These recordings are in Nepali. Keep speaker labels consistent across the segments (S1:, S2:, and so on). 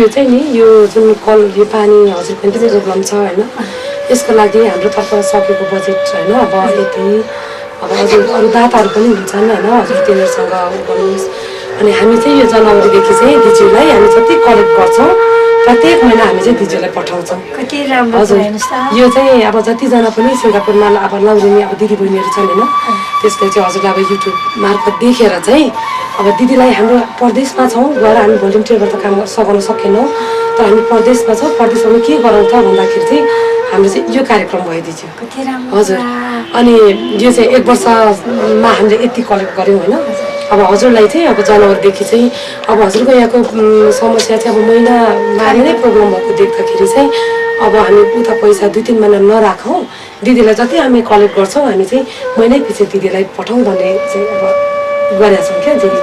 S1: यो चाहिँ नि यो जुन कल यो पानी हजुरको पनि प्रब्लम छ होइन यसको लागि हाम्रो तर्फबाट सकेको बजेट होइन अब यति अब हजुर अरू दाताहरू पनि हुन्छन् होइन हजुर तिनीहरूसँग गर्नुहोस् अनि हामी चाहिँ यो जनवरीदेखि चाहिँ दिदीलाई हामी जति कलेक्ट गर्छौँ प्रत्येक महिना हामी चाहिँ दिदीलाई पठाउँछौँ हजुर यो चाहिँ अब जतिजना पनि सिङ्गापुरमा अब लाउरिने अब दिदीबहिनीहरू छन् होइन त्यसले चाहिँ हजुरलाई अब युट्युब मार्फत देखेर चाहिँ अब दिदीलाई हाम्रो परदेशमा छौँ गएर हामी भोलिन्टियरबाट त काम गर्न सकेनौँ तर हामी परदेशमा छौँ परदेशमा के गराउँछ भन्दाखेरि चाहिँ हाम्रो चाहिँ यो कार्यक्रम भइदिन्छ हजुर अनि यो चाहिँ 1 वर्षमा हामीले यति कलेक्ट गऱ्यौँ होइन अब हजुरलाई चाहिँ अब जनवरीदेखि चाहिँ अब हजुरको यहाँको समस्या चाहिँ अब महिनामा नै प्रब्लम भएको देख्दाखेरि चाहिँ अब हामी उता पैसा 2-3 महिना नराखौँ दिदीलाई जति हामी कलेक्ट गर्छौँ हामी चाहिँ महिनै पछि दिदीलाई पठाउँ भन्ने चाहिँ अब गरेका छौँ क्या दिदी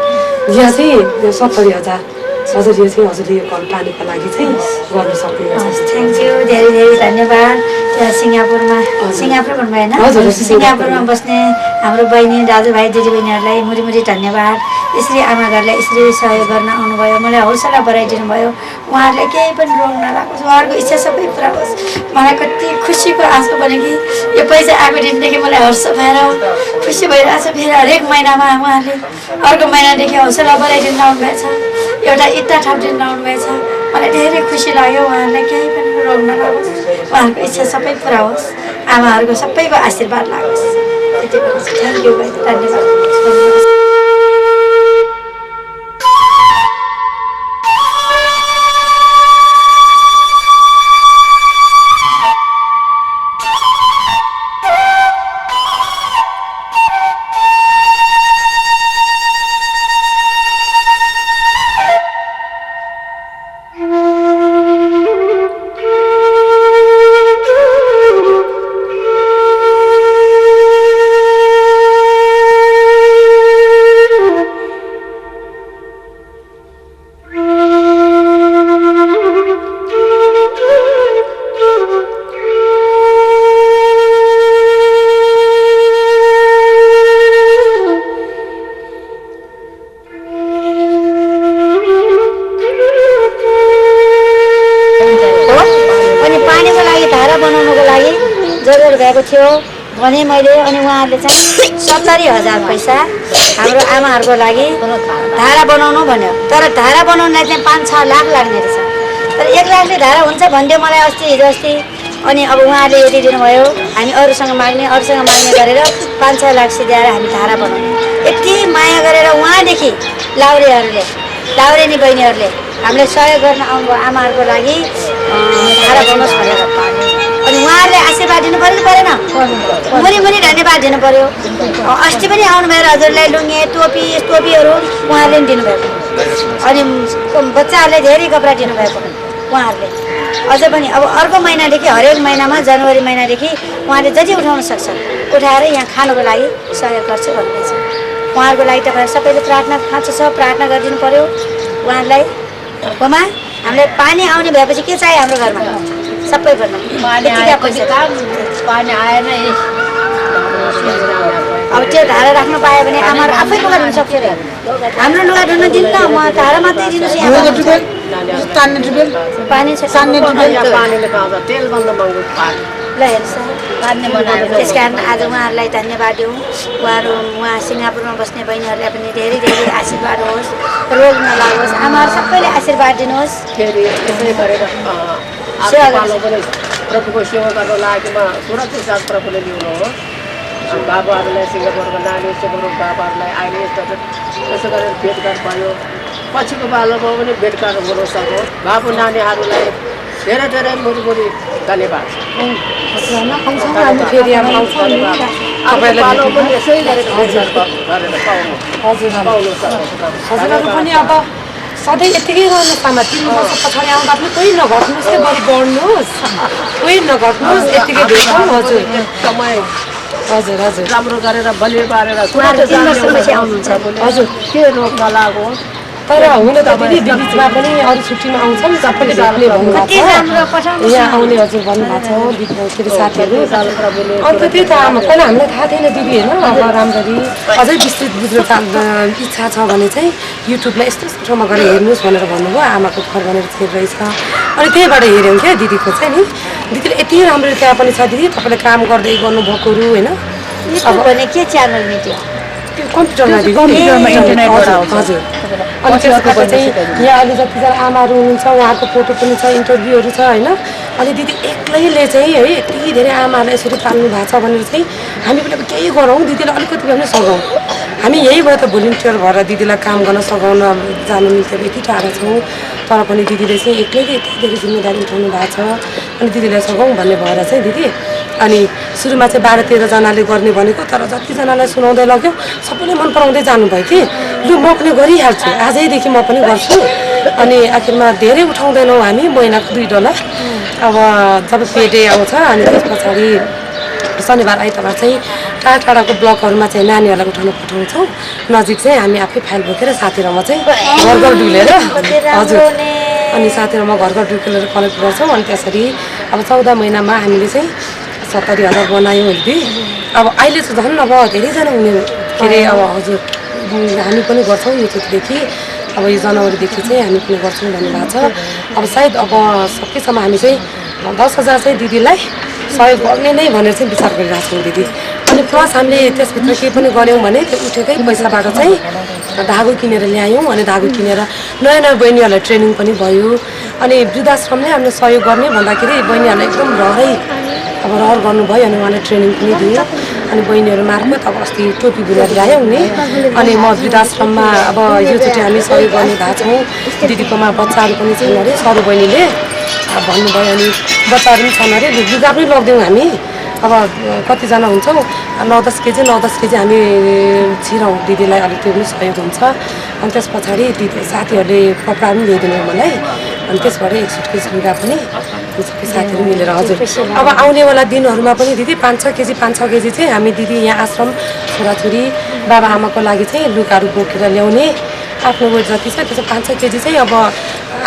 S1: यहाँ चाहिँ 70,000 हजुर यो चाहिँ हजुरले यो कल पानीको लागि चाहिँ गर्न सक्नुहुन्छ
S2: थ्याङ्क यू धेरै धेरै धन्यवाद त्यहाँ सिङ्गापुरमा सिङ्गापुर भन्नुभयो होइन सिङ्गापुरमा बस्ने हाम्रो बहिनी दाजुभाइ दिदीबहिनीहरूलाई मुरी धन्यवाद यसरी आमाघरलाई यसरी सहयोग गर्न आउनुभयो मलाई हौसला बढाइदिनु भयो उहाँहरूलाई केही पनि रोग नलागोस् उहाँहरूको इच्छा सबै पुरा होस् मलाई कति खुसीको आँसु बन्यो कि यो पैसा आएको दिनदेखि मलाई हर्ष भएर खुसी भइरहेको छ फेरि हरेक महिनामा उहाँहरूले अर्को महिनादेखि हौसला बढाइदिनु आउनुभएछ एउटा इत्ता थपिदिनु आउनुभएछ मलाई धेरै खुसी लाग्यो उहाँहरूलाई केही पनि रोग नलागोस् उहाँहरूको इच्छा सबै पुरा होस् आमाहरूको सबैको आशीर्वाद लागोस् त्यति भन्छु थ्याङ्क यू भाइ धन्यवाद थियो भने मैले अनि उहाँहरूले चाहिँ 70,000 पैसा हाम्रो आमाहरूको लागि धारा बनाउनु भन्यो तर धारा बनाउनलाई चाहिँ 5-6 लाख लाग्ने रहेछ तर 1 लाखले धारा हुन्छ भन्थ्यो मलाई हिजो अस्ति अनि अब उहाँहरूले यति दिनुभयो हामी अरूसँग माग्ने गरेर 5-6 लाख सिधाएर हामी धारा बनाउने यति माया गरेर उहाँदेखि लाउरेनी बहिनीहरूले हामीलाई सहयोग गर्न आउनुभयो आमाहरूको लागि धारा बनाउनुहोस् भनेर अनि उहाँहरूले आशीर्वाद दिनु परेन मुरी धन्यवाद दिनु पर्यो अस्ति पनि आउनुभयो हजुरलाई लुङ्गे टोपीहरू उहाँहरूले पनि दिनुभएको अनि बच्चाहरूलाई धेरै कपडा दिनुभएको उहाँहरूले अझ पनि अब अर्को महिनादेखि हरेक महिनामा जनवरी महिनादेखि उहाँले जति उठाउन सक्छ उठाएर यहाँ खानुको लागि सहयोग गर्छु भन्दैछ उहाँहरूको लागि तपाईँ सबैले प्रार्थना खाँचो छ प्रार्थना गरिदिनु पर्यो उहाँहरूलाई कोमा हामीलाई पानी आउने भएपछि के चाहियो हाम्रो घरमा सबै भन्न
S3: पानी आएन
S2: अब त्यो धारा राख्न पायो भने आमाहरू आफै लुगा धुन सक्छ अरे हाम्रो लुगा धुन दिन्न म धारा मात्रै दिनुहोस् यहाँ पानी छ ल हेर्नुहोस् त्यस कारण आज उहाँहरूलाई धन्यवाद दिउँ उहाँ सिङ्गापुरमा बस्ने बहिनीहरूलाई पनि धेरै धेरै आशीर्वाद होस् रोग नलागोस् आमाहरू सबैले आशीर्वाद दिनुहोस्
S3: प्रभुको सेवा गर्न लागेकोमा सुरक्षित साथ प्रभुले ल्याउनुहोस् बाबाहरूलाई सिङ्गापुरको नानी सिङ्गापुरको बाबाहरूलाई अहिले यसो गरेर भेटघाट भयो पछिको पालोमा पनि भेटघाट हुन सकोस् बाबु नानीहरूलाई धेरै धेरै मुरी धन्यवाद
S1: सधैँ यतिकै गर्नुहोस् आमा 3 वर्ष पछाडि आउँदा पनि कोही नघट्नुहोस् कि बढी बढ्नुहोस् कोही नघट्नुहोस् यतिकै भेटौँ हजुर हजुर
S3: राम्रो गरेर बलियो पारेर हजुर
S2: आउनुहुन्छ
S3: के रोग नलागोस्
S1: तर हुन त दिदी बिचमा पनि अरू छुट्टीमा आउँछन् सबैले भेट्ने भन्नुभएको छ यहाँ आउने हजुर भन्नुभएको छ दिदी के अरे साथीहरू अन्त त्यही त पहिला हामीलाई थाहा थिएन दिदी होइन अब राम्ररी अझै विस्तृत बुझ्न इच्छा छ भने चाहिँ युट्युबमा यस्तो यस्तो ठाउँमा गएर हेर्नुहोस् भनेर भन्नुभयो आमाको घर भनेर चाहिँ रहेछ अनि त्यहीबाट हेऱ्यौँ क्या दिदीको चाहिँ नि दिदीले यति राम्ररी त्यहाँ पनि छ दिदी तपाईँले काम गर्दै गर्नुभएकोहरू होइन
S2: अब भने के च्यानल मिट्यो
S1: कम्प्युटरमा हजुर अनि त्यसबाट चाहिँ यहाँ अहिले जतिजना आमाहरू हुनुहुन्छ उहाँहरूको फोटो पनि छ इन्टरभ्यूहरू छ होइन अनि दिदी एक्लैले चाहिँ है यति धेरै आमाहरूलाई यसरी पाल्नु भएको छ भनेर चाहिँ हामी पनि अब केही गरौँ दिदीलाई अलिकति भए पनि सघाउँ हामी यही भयो त भोलिन्टियर भएर दिदीलाई काम गर्न सघाउन जानु मिल्थ्यो यति टाढा छौँ तर पनि दिदीले चाहिँ एक्लैले यति धेरै जिम्मेदारी उठाउनु भएको छ अनि दिदीलाई सघाउँ भन्ने भएर चाहिँ दिदी अनि सुरुमा चाहिँ 12-13जनाले गर्ने भनेको तर जतिजनालाई सुनाउँदै लग्यो सबैले मन पराउँदै जानुभयो कि लु म पनि गरिहाल्छु आजैदेखि म पनि गर्छु अनि आखिरमा धेरै उठाउँदैनौँ हामी महिनाको $2 अब जब पेडे आउँछ अनि त्यस पछाडि शनिबार आइतबार चाहिँ टाढा टाढाको ब्लकहरूमा चाहिँ नानीहरूलाई उठाउन पठाउँछौँ नजिक चाहिँ हामी आफै फाइल बोकेर साथीहरूमा चाहिँ घर घर डुलेर हजुर अनि साथीहरूमा घर घर डुलेर कलेक्ट गर्छौँ अनि त्यसरी अब 14 महिनामा हामीले चाहिँ 70,000 बनायौँ दिदी अब अहिले चाहिँ झन् अब धेरैजना हुने के अरे अब हजुर हामी पनि गर्छौँ युट्युबदेखि अब यो जनवरीदेखि चाहिँ हामी पनि गर्छौँ भन्नुभएको छ अब सायद अब सकेसम्म हामी चाहिँ 10,000 चाहिँ दिदीलाई सहयोग गर्ने नै भनेर चाहिँ विचार गरिरहेको छौँ दिदी अनि प्लस हामीले त्यसभित्र केही पनि गऱ्यौँ भने त्यो उठेकै पैसाबाट चाहिँ धागो किनेर ल्यायौँ अनि धागो किनेर नयाँ नयाँ बहिनीहरूलाई ट्रेनिङ पनि भयो अनि वृद्धाश्रमले हामीले सहयोग गर्ने भन्दाखेरि बहिनीहरूलाई एकदम रहर गर्नुभयो अनि उहाँले ट्रेनिङ पनि दियो अनि बहिनीहरू मार्फत अब अस्ति टोपी बुनेर ल्यायौँ नि अनि म वृद्धाश्रममा अब योचोटि हामी सहयोग गर्ने भएको छौँ दिदीकोमा बच्चाहरू पनि छन् अरे सरू बहिनीले भन्नुभयो अनि बच्चाहरू पनि छन् अरे लुगा पनि लगिदिउँ हामी अब कतिजना हुन्छौँ 9-10 केजी हामी छिराउँ दिदीलाई अलिक त्यो पनि सहयोग हुन्छ अनि त्यस पछाडि दिदी साथीहरूले कपडा पनि ल्याइदिनु मलाई अनि त्यसबाट 1 सुटकेस लुगा पनि साथीहरू मिलेर हजुर अब आउनेवाला दिनहरूमा पनि दिदी 5-6 केजी चाहिँ हामी दिदी यहाँ आश्रम छोराछोरी बाबा आमाको लागि चाहिँ लुगाहरू बोकेर ल्याउने आफ्नो वेट जति छ त्यो चाहिँ 5-6 केजी चाहिँ अब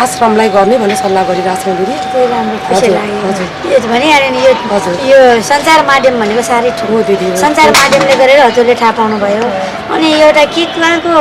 S1: आश्रमलाई गर्ने भन्ने सल्लाह गरिरहेको छौँ दिदी
S2: राम्रो खुसी लाग्यो हजुर भनिहाल्यो नि यो सञ्चार माध्यम भनेको साह्रै ठुलो दिदी सञ्चार माध्यमले गरेर हजुरले थाहा पाउनुभयो अनि एउटा के कुराको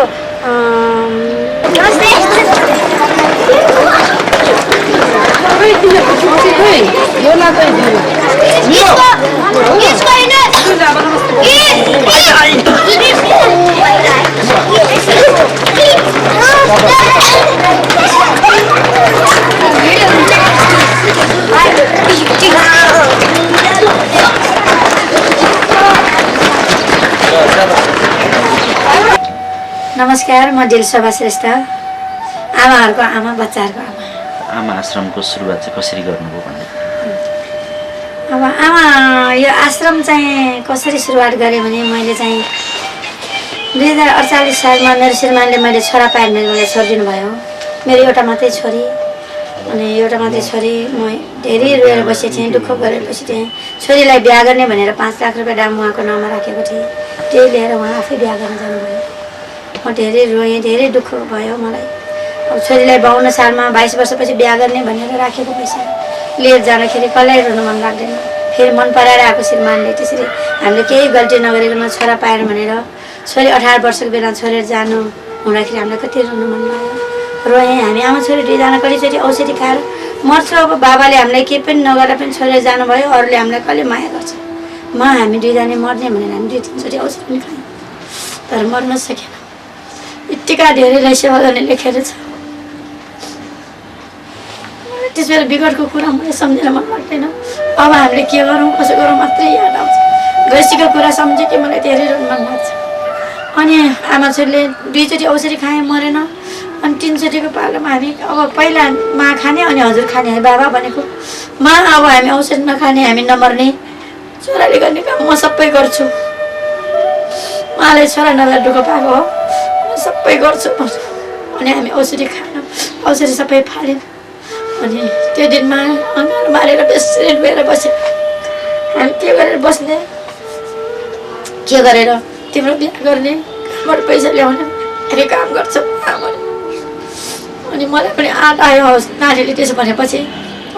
S2: नमस्कार म दिलशोभा श्रेष्ठ आमाहरूको आमा बच्चाहरूको
S4: आमा आश्रमको सुरुवात चाहिँ कसरी गर्नुभयो भन्ने
S2: अब आमा यो आश्रम चाहिँ कसरी सुरुवात गरेँ भने मैले चाहिँ 2048 सालमा मेरो श्रीमानले मैले छोरा पाएँ भने मलाई छोरी दिनुभयो मेरो एउटा मात्रै छोरी अनि एउटा मात्रै छोरी म धेरै रोएर बसेको थिएँ दुःख गरेर बसेको थिएँ छोरीलाई बिहा गर्ने भनेर 5 लाख रुपियाँ दाम उहाँको नाममा राखेको थिएँ त्यही लिएर उहाँ आफै बिहा गर्न जानुभयो म धेरै रोएँ धेरै दुःख भयो मलाई अब छोरीलाई 52 सालमा 22 वर्षपछि बिहा गर्ने भनेर राखेको पैसा लिएर जाँदाखेरि कसलाई रुनु मन लाग्दैन फेरि मन पराएर आएको श्रीमानले त्यसरी हामीले केही गल्ती नगरेकोमा छोरा पाएन भनेर छोरी 18 वर्षको बेला छोडेर जानु हुँदाखेरि हामीलाई कति रुनु मन लाग्यो रोएँ हामी आमा छोरी दुईजना कतिचोटि औषधि खाएर मर्छु अब बाबाले हामीलाई केही पनि नगरेर पनि छोडेर जानुभयो अरूले हामीलाई कहिले माया गर्छ हामी दुईजना मर्ने भनेर हामी 2-3 चोटि औषधि पनि खायौँ तर मर्न सकेन यत्तिका धेरैलाई सेवा गर्ने लेखेर छ त्यस बेला विगतको कुरा मलाई सम्झेर मन लाग्दैन अब हामीले के गरौँ कसो गरौँ मात्रै याद आउँछ गैँसीको कुरा सम्झ्यो कि मलाई धेरै मन लाग्छ अनि आमा छोरीले 2 चोटि औषधि खाएँ मरेन अनि 3 चोटिको पालोमा हामी अब पहिला मा खाने अनि हजुर खाने है बाबा भनेको मा अब हामी औषधि नखाने हामी नमर्ने छोराले गर्ने काम म सबै गर्छु उहाँलाई छोरा नभएर दुःख पाएको हो म सबै गर्छु अनि हामी औषधि खाएन औषधि सबै फाल्यौँ अनि त्यो दिनमा अँगालो मारेर बेसी रोएर बस्यो हामी के गरेर बस्ने के गरेर तिम्रो बिहा गर्ने कहाँबाट पैसा ल्याउने के काम गर्छ अनि मलाई पनि आँट आयो नानीले त्यसो भनेपछि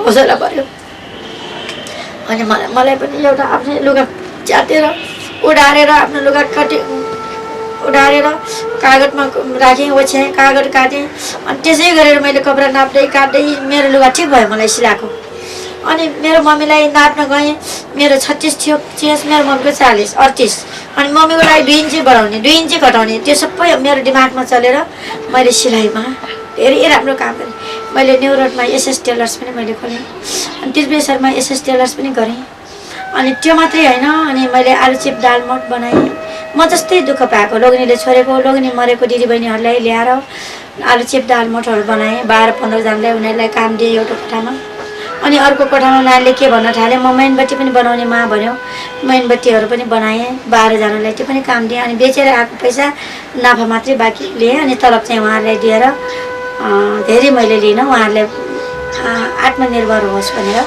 S2: हौसला बढ्यो। अनि मलाई पनि एउटा आफ्नै लुगा च्यातेर उडारेर आफ्नो लुगा उडारेर कागजमा राखेँ, ओछ्याएँ, कागज काटेँ। अनि त्यसै गरेर मैले कपडा नाप्दै काट्दै मेरो लुगा ठिक भयो मलाई सिलाएको। अनि मेरो मम्मीलाई नाप्न गएँ, मेरो 36 थियो चेस, मेरो मम्मीको 40 38। अनि मम्मीको लागि 2 इन्ची बढाउने 2 इन्ची घटाउने त्यो सबै मेरो दिमागमा चलेर मैले सिलाइमा धेरै राम्रो काम गरेँ। मैले न्यु रोडमा एसएस टेलर्स पनि मैले खोलेँ, अनि त्रिवेशरमा एसएस टेलर्स पनि गरेँ। अनि त्यो मात्रै होइन, अनि मैले आलु चिप दाल मट बनाएँ। म जस्तै दुःख पाएको लोग्नीले छोडेको लोग्नी मरेको दिदीबहिनीहरूलाई ल्याएर आलु चिप दाल मटहरू बनाएँ। 12-15 जनालाई उनीहरूलाई काम दिएँ एउटा कोठामा। अनि अर्को कोठामा नानीले के भन्न थाल्यो, म मेनबत्ती पनि बनाउने मा भन्यो, मेनबत्तीहरू पनि बनाएँ 12 जनालाई, त्यो पनि काम दिएँ। अनि बेचेर आएको पैसा नाफा मात्रै बाँकी लिएँ। अनि तलब चाहिँ उहाँहरूलाई दिएर धेरै मैले लिइनँ, उहाँहरूलाई आत्मनिर्भर होस् भनेर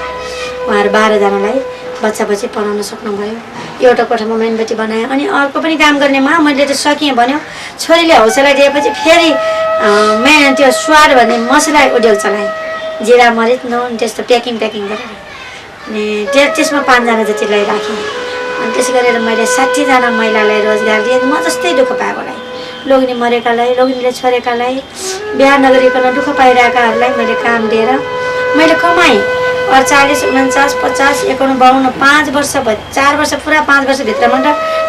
S2: उहाँहरू 12 जनालाई बच्चा बच्ची पढाउन सक्नुभयो। एउटा कोठामा मेनबत्ती बनाएँ। अनि अर्को पनि काम गर्नेमा मैले त सकेँ भन्यो। छोरीले हौसला दिएपछि फेरि त्यो स्वाद भन्ने मसला उद्योग चलाएँ, जिरा मरिच नुन त्यस्तो प्याकिङ गरेर। अनि त्यसमा 5 जना जतिलाई राखेँ। अनि त्यसै गरेर मैले 60 जना महिलालाई रोजगार दिएँ। म जस्तै दुःख पाएकोलाई, लोग्नी मरेकालाई, लोग्नीले छोडेकालाई, बिहा नगरिकन दुःख पाइरहेकाहरूलाई मैले काम दिएर मैले कमाएँ। 48 49 50 51 52 5 वर्ष भयो, 4 वर्ष पुरा 5 वर्षभित्रमा त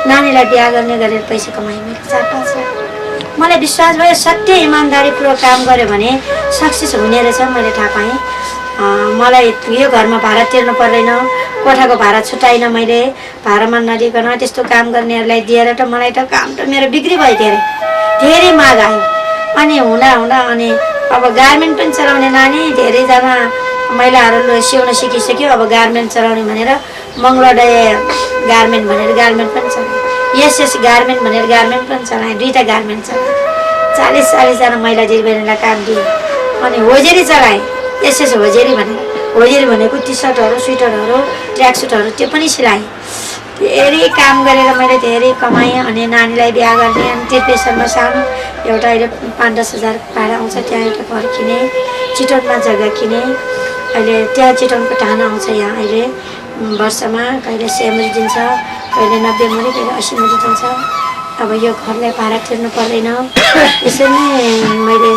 S2: नानीलाई बिहा गर्ने गरेर पैसा कमाएँ मैले 4-5 लाख। मलाई विश्वास भयो सत्य इमान्दारीपूर्वक काम गऱ्यो भने सक्सेस हुने रहेछ। मैले थाहा पाएँ। मलाई यो घरमा भाडा तिर्नु पर्दैन, कोठाको भाडा छुट्याइन, मैले भाडामा नदिकन त्यस्तो काम गर्नेहरूलाई दिएर त मलाई त काम त मेरो बिक्री भयो। धेरै माग आयो। अनि हुँदा अनि अब गार्मेन्ट पनि चलाउने नानी धेरैजना महिलाहरू सिउन सिकिसक्यो। अब गार्मेन्ट चलाउने भनेर मङ्गलडे गार्मेन्ट भनेर गार्मेन्ट पनि चलाएँ, एसएस गार्मेन्ट भनेर गार्मेन्ट पनि चलाएँ, 2टा गार्मेन्ट चलाएँ। 40 जना महिला दिदीबहिनीलाई काम दिएँ। अनि होजेरी चलाएँ, एसएस होजेरी भनेको टी सर्टहरू स्वेटरहरू ट्र्याक सुटहरू त्यो पनि सिलाएँ। धेरै काम गरेर मैले धेरै कमाएँ। अनि नानीलाई बिहा गर्ने। अनि त्रिवेशरमा सानो एउटा अहिले 5-10 हजार भाडा आउँछ, त्यहाँ एउटा घर किनेँ। चितवनमा जग्गा किनेँ। अहिले त्यहाँ चितवनको ठाना आउँछ यहाँ अहिले वर्षमा कहिले 100 मुरी दिन्छ, कहिले 90 मुरी, कहिले 80 मुरी दिन्छ। अब यो घरलाई भाडा तिर्नु पर्दैन। यसरी नै मैले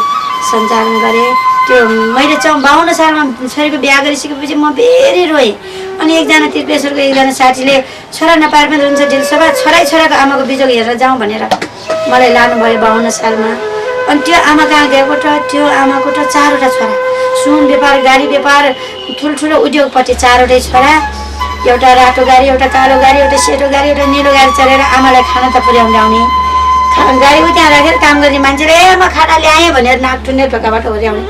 S2: सञ्चालन गरेँ। त्यो मैले 52 सालमा छोरीको बिहा गरिसकेपछि म फेरि रोएँ। अनि एकजना त्रिवेशरको एकजना साथीले छोरा नपाएर पनि रुन्छ दिलसभा, छोराको आमाको बिजोग हेरेर जाउँ भनेर मलाई लानुभयो 52 सालमा। अनि त्यो आमा कहाँ गएको त, त्यो आमाको त 4वटा छोरा, सुन व्यापार गाडी व्यापार ठुल्ठुलो उद्योगपट्टि 4वटै छोरा, एउटा रातो गाडी, एउटा कालो गाडी, एउटा सेतो गाडी, एउटा निलो गाडी चलेर आमालाई खाना त पुर्याउनु ल्याउने। गाडी त्यहाँ राखेर काम गर्ने मान्छेले म खाना ल्याएँ भनेर नाक टुन्ने ढोकाबाट ओर्याउने।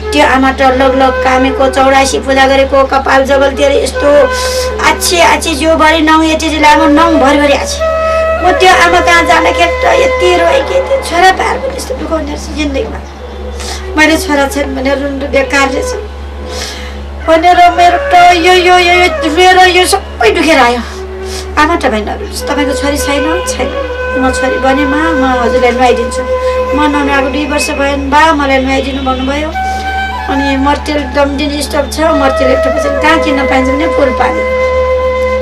S2: त्यो आमा त लग कामेको 84 पूजा गरेको, कपाल जबलतिर यस्तो आछी जिउभरि नङ यति लामो नङ भरिभरि आछी। म त्यो आमा कहाँ जाँदाखेरि त यति रोएँ कि त्यो छोरा पाएर पनि यस्तो दुःख हुने रहेछ जिन्दगीमा। मैले छोरा छैन भनेर रुनु बेकार रहेछ भनेर मेरो त यो रोएर यो सबै दुखेर आयो। आमा तपाईँ नरुनुहोस्, तपाईँको छोरी छैन? म छोरी बनेमा म हजुरलाई नुहाइदिन्छु। म ननुहाएको 2 वर्ष भयो। बा मलाई नुहाइदिनु भन्नुभयो। अनि मर्तेल दमदिन स्टोभ छ, मर्तेल एक पछि कहाँ किन्न पाइन्छ भने फुलपानी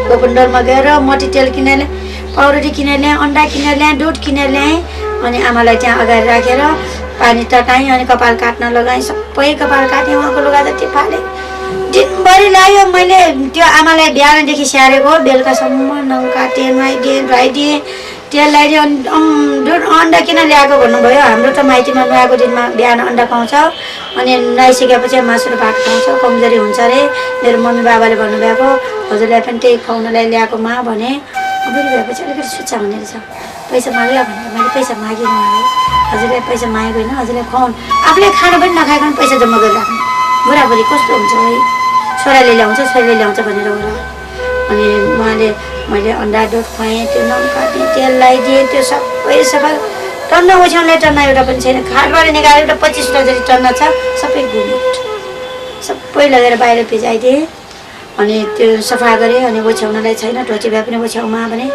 S2: गोपनडरमा गएर मट्टीतेल किनेर ल्याएँ, पाउरोटी किनेर ल्याएँ, अन्डा किनेर ल्याएँ, दुध किनेर ल्याएँ। अनि आमालाई त्यहाँ अगाडि राखेर पानी तताएँ। अनि कपाल काट्न लगाएँ, सबै कपाल काटेँ, उहाँको लुगा जति फालेँ। दिनभरि लाग्यो। मैले त्यो आमालाई बिहानदेखि स्याहारेको बेलुकासम्म नङ काटेँ, नुहाइदिएँ, तेल लगाइदिएँ। दुध अन्डा किन ल्याएको भन्नुभयो। हाम्रो त माइतीमा नुहाएको दिनमा बिहान अन्डा पाउँछ, अनि नुहाइसकेपछि मासु र भात खुवाउँछ, कमजोरी हुन्छ अरे। मेरो मम्मी बाबाले भन्नुभएको हजुरलाई पनि त्यही खुवाउनलाई ल्याएको मा भने। बुढी भएपछि अलिकति सुच्चा हुने रहेछ। पैसा माग्ला भनेर मैले पैसा मागिनँ उहाँलाई। हजुरलाई पैसा मागेको होइन, हजुरलाई खुवाउनु, आफूले खानु पनि नखाइकन पैसा जम्मा गरिराख्नु। बुढाबुढी कस्तो हुन्छ है, छोराले ल्याउँछ छोरीले ल्याउँछ भनेर होला। अनि उहाँले मैले अन्डा दुध खुवाएँ, त्यो नङ काटेँ, तेल लगाइदिएँ, त्यो सबै सफा टन्न ओछ्याउनलाई टन्न एउटा पनि छैन। खाटबाट निकालेर एउटा 25 जति टन्न छ, सबै गुमुट सबै लगेर बाहिर भिजाइदिएँ। अनि त्यो सफा गरेँ। अनि ओछ्याउनलाई छैन, ढोची भए पनि ओछ्याउमा भने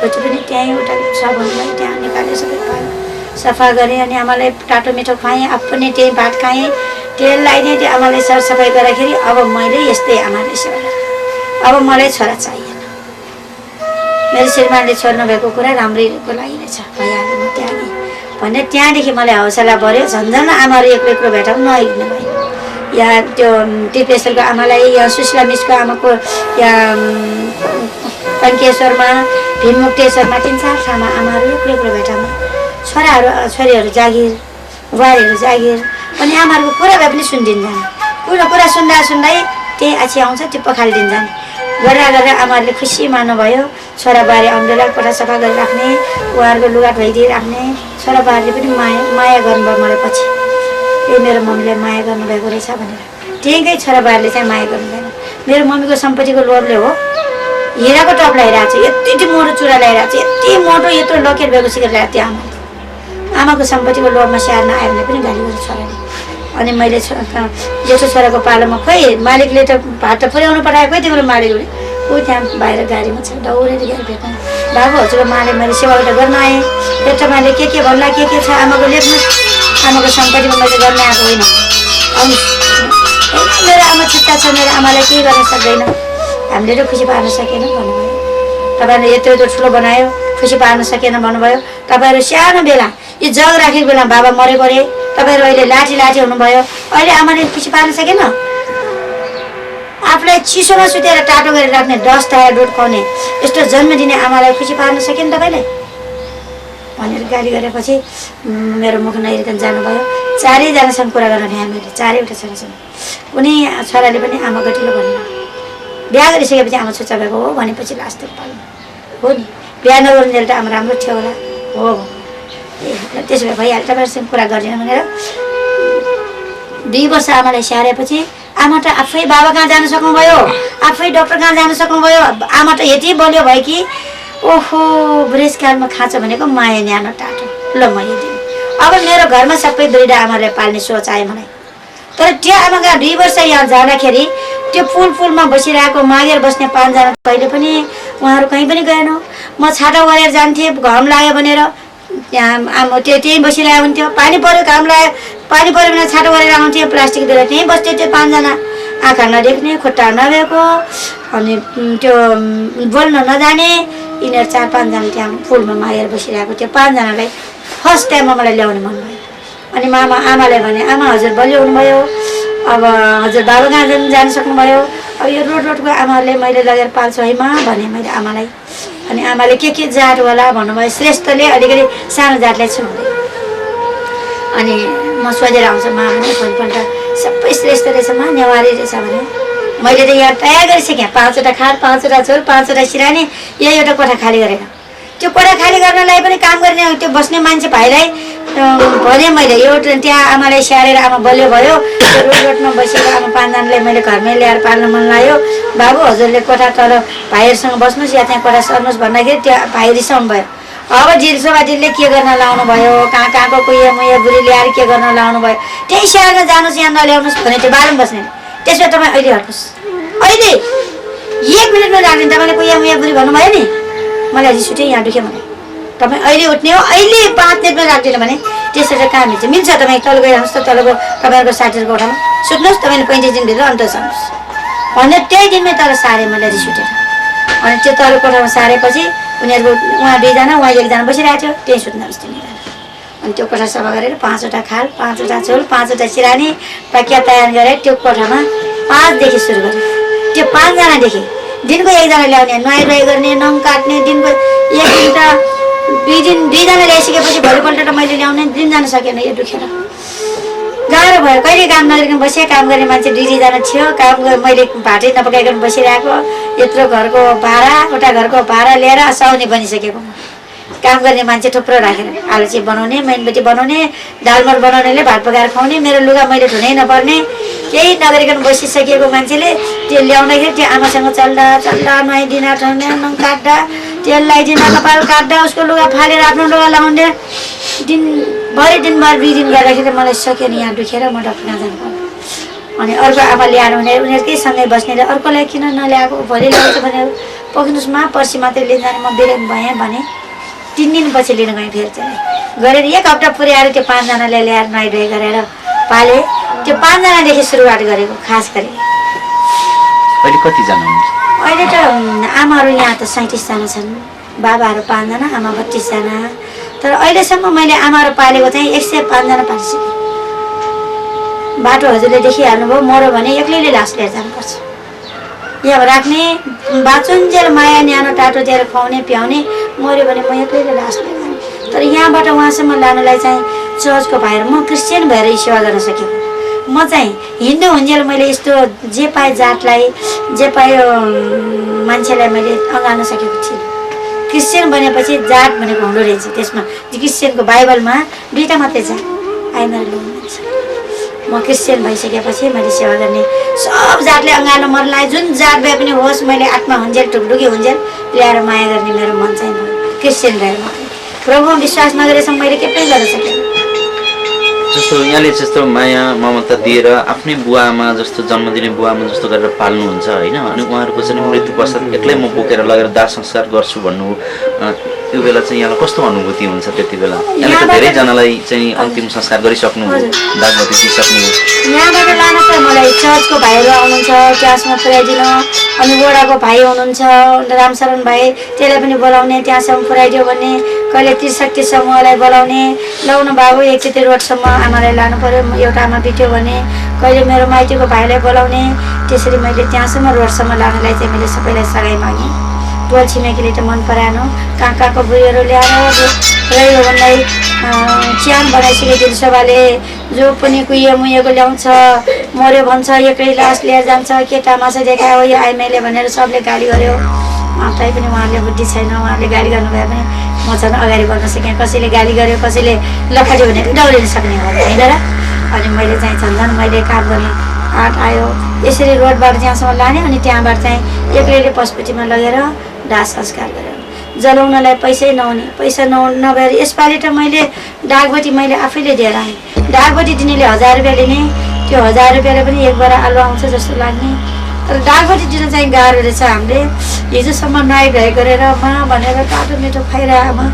S2: ढोची पनि त्यहीँ उता साबुनलाई त्यहाँ निकालेँ, सबै पायो सफा गरेँ अनि आमालाई टाटो मिठो खुवाएँ, पनि त्यही भात खाएँ। त्यसलाई नै त्यो आमालाई सरसफाइ गर्दाखेरि अब मैले यस्तै आमाले सेवा गरेँ। अब मलाई छोरा चाहिएन। मेरो श्रीमानले छोड्नु भएको कुरा राम्रैको लागि रहेछ, भइहाल्यो म त्यागेँ भने त्यहाँदेखि मलाई हौसला बढ्यो। झन्झन आमाहरू एक्लो एक्लो भेटाउनु नहिँड्नु भयो। यहाँ त्यो टिपेश्वरको आमालाई, यहाँ सुशीला मिसको आमाको यहाँ टङ्केश्वरमा, भीममुक्तेश्वरमा 3-4 ठाउँमा आमाहरू एक्लो एक्लो भेटाउनु। छोरीहरू जागिर, बुहारीहरू जागिर, अनि आमाहरूको कुरा भए पनि सुनिदिनु जाने। कुरा सुन्दै त्यही आछि आउँछ त्यो पखालिदिनु जाने। गरेर आमाहरूले खुसी मान्नुभयो। छोरा बुहारी आउने बेला कोठा सफा गरिराख्ने, उहाँहरूको लुगा धोइदिइराख्ने। छोरा बुहारीले पनि माया गर्नुभयो मलाई पछि। ए मेरो मम्मीले माया गर्नुभएको रहेछ भनेर। त्यहीँकै छोरा बुहारीले चाहिँ माया गर्नुभएन। मेरो मम्मीको सम्पत्तिको लोभले हो हिराको टप लगाइरहेको छ, यति मोटो चुरा लगाइरहेको छ, यति मोटो यत्रो लकेट भएको सिकेर ल्याएको थियो आमाले। आमाको सम्पत्तिको लोभमा स्याहार्न आयो भने पनि गाली गर्छ छोराले। अनि मैले जेठो छोराको पालोमा खोइ मालिकले त भात त पुर्याउनु पठाएको, खोइ तिम्रो मालिकले ऊ त्यहाँ बाहिर गाडीमा छ, दौडेर गएर भेट्नु। बाबु हजुरको माले मैले सेवाबाट गर्न आएँ, एउटा माले के भन्ला के छ आमाको लेख्नु, आमाको सम्पत्तिमा मैले गर्न आएको होइन। मेरो आमा छुट्टा छ, मेरो आमालाई केही गर्न सक्दैन, हामीले खुसी पार्न सकेन भन्नुभयो। तपाईँहरूले यत्रो ठुलो बनायो, खुसी पार्न सकेन भन्नुभयो। तपाईँहरू सानो बेला यो जग राखेको बेला बाबा मरेको अरे, तपाईँहरू अहिले लाठी हुनुभयो, अहिले आमाले खुसी पार्न सकेन। आफूलाई चिसोमा सुतेर टाटो गरेर राख्ने, डस ताया दुध खुवाउने यस्तो जन्म दिने आमालाई खुसी पार्न सकेन तपाईँले भनेर गाली गरेपछि मेरो मुख नहेरिकन जानुभयो। 4जनासँग कुरा गर्न भ्याएँ मैले, 4वटा छोरासँग। कुनै छोराले पनि आमा गतिलो भन्नु। बिहा गरिसकेपछि आमा छुच्चा भएको हो भनेपछि लास्ट पाल्नु हो नि। बिहा नगर्नुजेल त आमा राम्रो थियो होला हो। त्यसो भए भइहाल्छ, तपाईँहरूसँग कुरा गर्दैन भनेर 2 वर्ष आमालाई स्याहारेपछि आमा त आफै बाबा कहाँ जान सक्नुभयो, आफै डक्टर कहाँ जान सक्नुभयो। आमा त यति बलियो भयो कि ओहो बुढेसकालमा खाँचो भनेको माया न्यानो टाटो। ल म यो दिउँ। अब मेरो घरमा सबै दुईवटा आमाले पाल्ने सोच आयो मलाई। तर त्यो आमाका 2 वर्ष यहाँ जाँदाखेरि त्यो फुलमा बसिरहेको मागेर बस्ने 5 जना कहिले पनि उहाँहरू कहीँ पनि गएनौँ। म छाटा गरेर जान्थेँ, घाम लाग्यो भनेर त्यहाँ आमा त्यहीँ बसिरहेको हुन्थ्यो। पानी पऱ्यो, घाम लाग्यो, पानी पऱ्यो भने छाटो गरेर आउँथ्यो, प्लास्टिक दिएर त्यहीँ बस्थ्यो त्यो 5 जना। आँखा नदेख्ने, खुट्टा नभएको, अनि त्यो बोल्न नजाने, यिनीहरू 4-5 जना त्यहाँ फुलमा मागेर बसिरहेको त्यो 5 जनालाई फर्स्ट टाइममा मलाई ल्याउने मन भयो। अनि आमाले भने आमा हजुर बलियो हुनुभयो, अब हजुर बाबा कहाँ जान सक्नुभयो। अब यो रोडको आमाले मैले लगेर पाल्छु है मा भने मैले आमालाई। अनि आमाले के जात होला भन्नुभयो। श्रेष्ठले अलिकति सानो जातलाई छुनुहुँदैन। अनि म सोधेर आउँछ मा भने भोलिपल्ट सबै श्रेष्ठ रहेछ मा, नेवारी रहेछ भने। मैले त यहाँ तयार गरिसकेँ, 5वटा खाट, 5वटा झोल, 5वटा सिरानी, यही एउटा कोठा खाली गरेर। त्यो कोठा खाली गर्नलाई पनि काम गर्ने त्यो बस्ने मान्छे भाइलाई भने मैले यो त्यहाँ आमालाई स्याहारेर आमा बलियो भयो। त्यो रोडमा बसेर आमा 5 जनालाई मैले घरमै ल्याएर पाल्न मन लाग्यो। बाबु हजुरले कोठा तर भाइहरूसँग बस्नुहोस् या त्यहाँ कोठा सर्नुहोस् भन्दाखेरि त्यो भाइ रिसाउनु भयो। अब जिल्सोबाजीले के गर्न लाउनु भयो, कहाँको कुहिया मुहिया बुढी ल्याएर के गर्न लाउनु भयो, त्यही स्याहार्न जानुहोस् यहाँ नल्याउनुहोस् भने त्यो बालम बस्ने। त्यसमा तपाईँ अहिले हट्नुहोस्, अहिले 1 मिनटमा राख्ने। तपाईँले कुहिया मुहिया बुढी भन्नुभयो नि, मलाई रिस उठ्यो, यहाँ दुख्यो भने तपाईँ अहिले उठ्ने हो, अहिले 5 मिनटमा राख्दैन भने त्यसरी कहाँ मिल्छ। तपाईँ तल गइरहनुहोस् त, तलको तपाईँहरूको 60 कोठामा सुत्नुहोस्, तपाईँले 35 दिनभित्र अन्त जानुहोस् भनेर त्यही दिनमै तल सारेँ मलाई रिस उठेर। अनि त्यो तल कोठामा सारेपछि उनीहरूको उहाँ 2 जना उहाँ 1 जना बसिरहेको थियो, त्यहीँ सुत्नुहोस् तिनीहरू। अनि त्यो कोठा सफा गरेर 5वटा खाल, 5वटा झोल, 5वटा सिरानी पाकिया तयार गरेर त्यो कोठामा 5देखि सुरु गरेँ। त्यो 5 जनादेखि दिनको 1 जना ल्याउने, नुहाइ गर्ने, नङ काट्ने, दिनको 1 दिन त 2 जना ल्याइसकेपछि भोलिपल्ट त मैले ल्याउने दिन जान सकेन। यो दुखेर गाह्रो भयो। कहिले काम नगरिकन बसेँ, काम गर्ने मान्छे 2 जना थियो, काम मैले भाटै नपकाइकन बसिरहेको। यत्रो घरको भाडा, एउटा घरको भाडा लिएर साउने बनिसकेको। काम गर्ने मान्छे थुप्रो राखेर आलु चिप बनाउने, मेनबेटी बनाउने, दालमर बनाउनेले भात पकाएर खुवाउने, मेरो लुगा मैले धुनै नपर्ने, केही नगरिकन बसिसकेको मान्छेले त्यो ल्याउँदाखेरि त्यो आमासँग चल्दा नुहाइदिन, नङ काट्दा, तेल लगाइदिन, कपाल काट्दा, उसको लुगा फालेर आफ्नो लुगा लगाउने, दिनभरि 2 दिन गर्दाखेरि मलाई सकेन। यहाँ दुखेर म डक्टर कहाँ जानु पर्यो। अनि अर्को आमा ल्याएर उनीहरूकै सँगै बस्नेले अर्कोलाई किन नल्याएको, भोलि ल्याउँछ भनेर पर्खिनुहोस् मा, पर्सि मात्रै लिन जाने, म बिरामी भएँ भने 3 दिनपछि लिन गएँ फेरि चाहिँ गरेर 1 हप्ता पुर्याएर त्यो 5 जनाले ल्याएर नुहाइधुवाइ गरेर पाले। त्यो 5 जनादेखि सुरुवात गरेको खास गरी।
S4: अहिले कतिजना हुनुहुन्छ?
S2: अहिले त आमाहरू यहाँ त 37 जना छन्, बाबाहरू 5 जना, आमा 32 जना। तर अहिलेसम्म मैले आमाहरू पालेको चाहिँ 105 जना पालिसकेँ। बाटो हजुरले देखिहाल्नुभयो, मऱ्यो भने एक्लैले लास लिएर जानुपर्छ। यहाँ राख्ने बाचुन्जेल माया न्यानो टाटो दिएर खुवाउने पियाउने, मऱ्यो भने म एक्लैले लास लिएर जाने। तर यहाँबाट उहाँसम्म लानुलाई चाहिँ चर्चको भाइहरू, म क्रिस्चियन भएर सेवा गर्न सकेको। म चाहिँ हिन्दू हुन्जेल मैले यस्तो जे पाएँ जातलाई, जे पायो मान्छेलाई मैले अँगाल्न सकेको थिएँ। क्रिस्चियन बनेपछि जात भनेको हुँदो रहेछ। त्यसमा क्रिस्चियनको बाइबलमा 2टा मात्रै छ, आइनर लोन भन्छ। म क्रिस्चियन भइसकेपछि मैले सेवा गर्ने सब जातले अँगाल्न मन लाग्यो। जुन जात भए पनि होस्, मैले आत्मा हुन्जेल टुकडुकी हुन्जेल ल्याएर माया गर्ने मेरो मन चाहिँ भयो क्रिस्चियन भएर। प्रभुमा विश्वास नगरेसम्म मैले के पनि गर्न सकेन।
S4: जस्तो यहाँले जस्तो माया ममता दिएर आफ्नै बुवा आमा जस्तो जन्म दिने बुवा आमा जस्तो गरेर पाल्नुहुन्छ होइन, अनि उहाँहरूको चाहिँ मृत्यु पश्चात एक्लै म बोकेर लगेर दाह संस्कार गर्छु भन्नु, त्यो बेला चाहिँ यहाँलाई कस्तो अनुभूति हुन्छ? त्यति बेला यहाँले त धेरैजनालाई चाहिँ अन्तिम संस्कार गरिसक्नु, दागबत्ती दिइसक्नु।
S2: यहाँबाट लान त मलाई चर्चको भाइहरू आउनुहुन्छ, क्लासमा पुऱ्याइदिनु। अनि वडाको भाइ हुनुहुन्छ रामशरण भाइ, त्यसलाई पनि बोलाउने, त्यहाँसम्म पुऱ्याइदियो भने। कहिले त्रिशक्ति समूहलाई बोलाउने, लाउन बाबु एकचोटि रोडसम्म आमालाई लानु पऱ्यो, एउटा आमा बित्यो भने। कहिले मेरो माइतीको भाइलाई बोलाउने। त्यसरी मैले त्यहाँसम्म रोडसम्म लानलाई चाहिँ मैले सबैलाई सघाइ मागेँ। टोल छिमेकीले त मन पराएन, कहाँ कहाँको बुढीहरू ल्याएर रह्यो भन्दै च्यान बनाइसके दिलसभाले। जो पनि कुहियो मुहिएको ल्याउँछ, मऱ्यो भन्छ, एक्लै लास लिएर जान्छ, के तमासा देखायो यो आइमाईले भनेर सबले गाली गर्यो। तै पनि उहाँहरूले बुद्धि छैन, उहाँहरूले गाली गर्नुभयो भने म झन् अगाडि बढ्न सकेँ। कसैले गाली गर्यो, कसैले लखट्यो भने दौडिन सक्ने हो होइन र। अनि मैले चाहिँ झन् मैले काम गर्ने आँट आयो। यसरी रोडबाट जहाँसम्म लाने, अनि त्यहाँबाट चाहिँ एक्लैले पशुपतिमा लगेर दाह संस्कार गरेर जलाउनलाई पैसै नहुने, पैसा नभएर यसपालि त मैले डाकबत्ती मैले आफैले दिएर आएँ। डाकबत्ती दिनेले 1000 रुपियाँ लिने, त्यो 1000 रुपियाँले पनि 1 बोरा आलु आउँछ जस्तो लाग्ने। तर डाकबत्ती दिन चाहिँ गाह्रो रहेछ। हामीले हिजोसम्म नुहाइधुवाइ गरेर मा भनेर टाटो मिठो खुवाइरह आमा,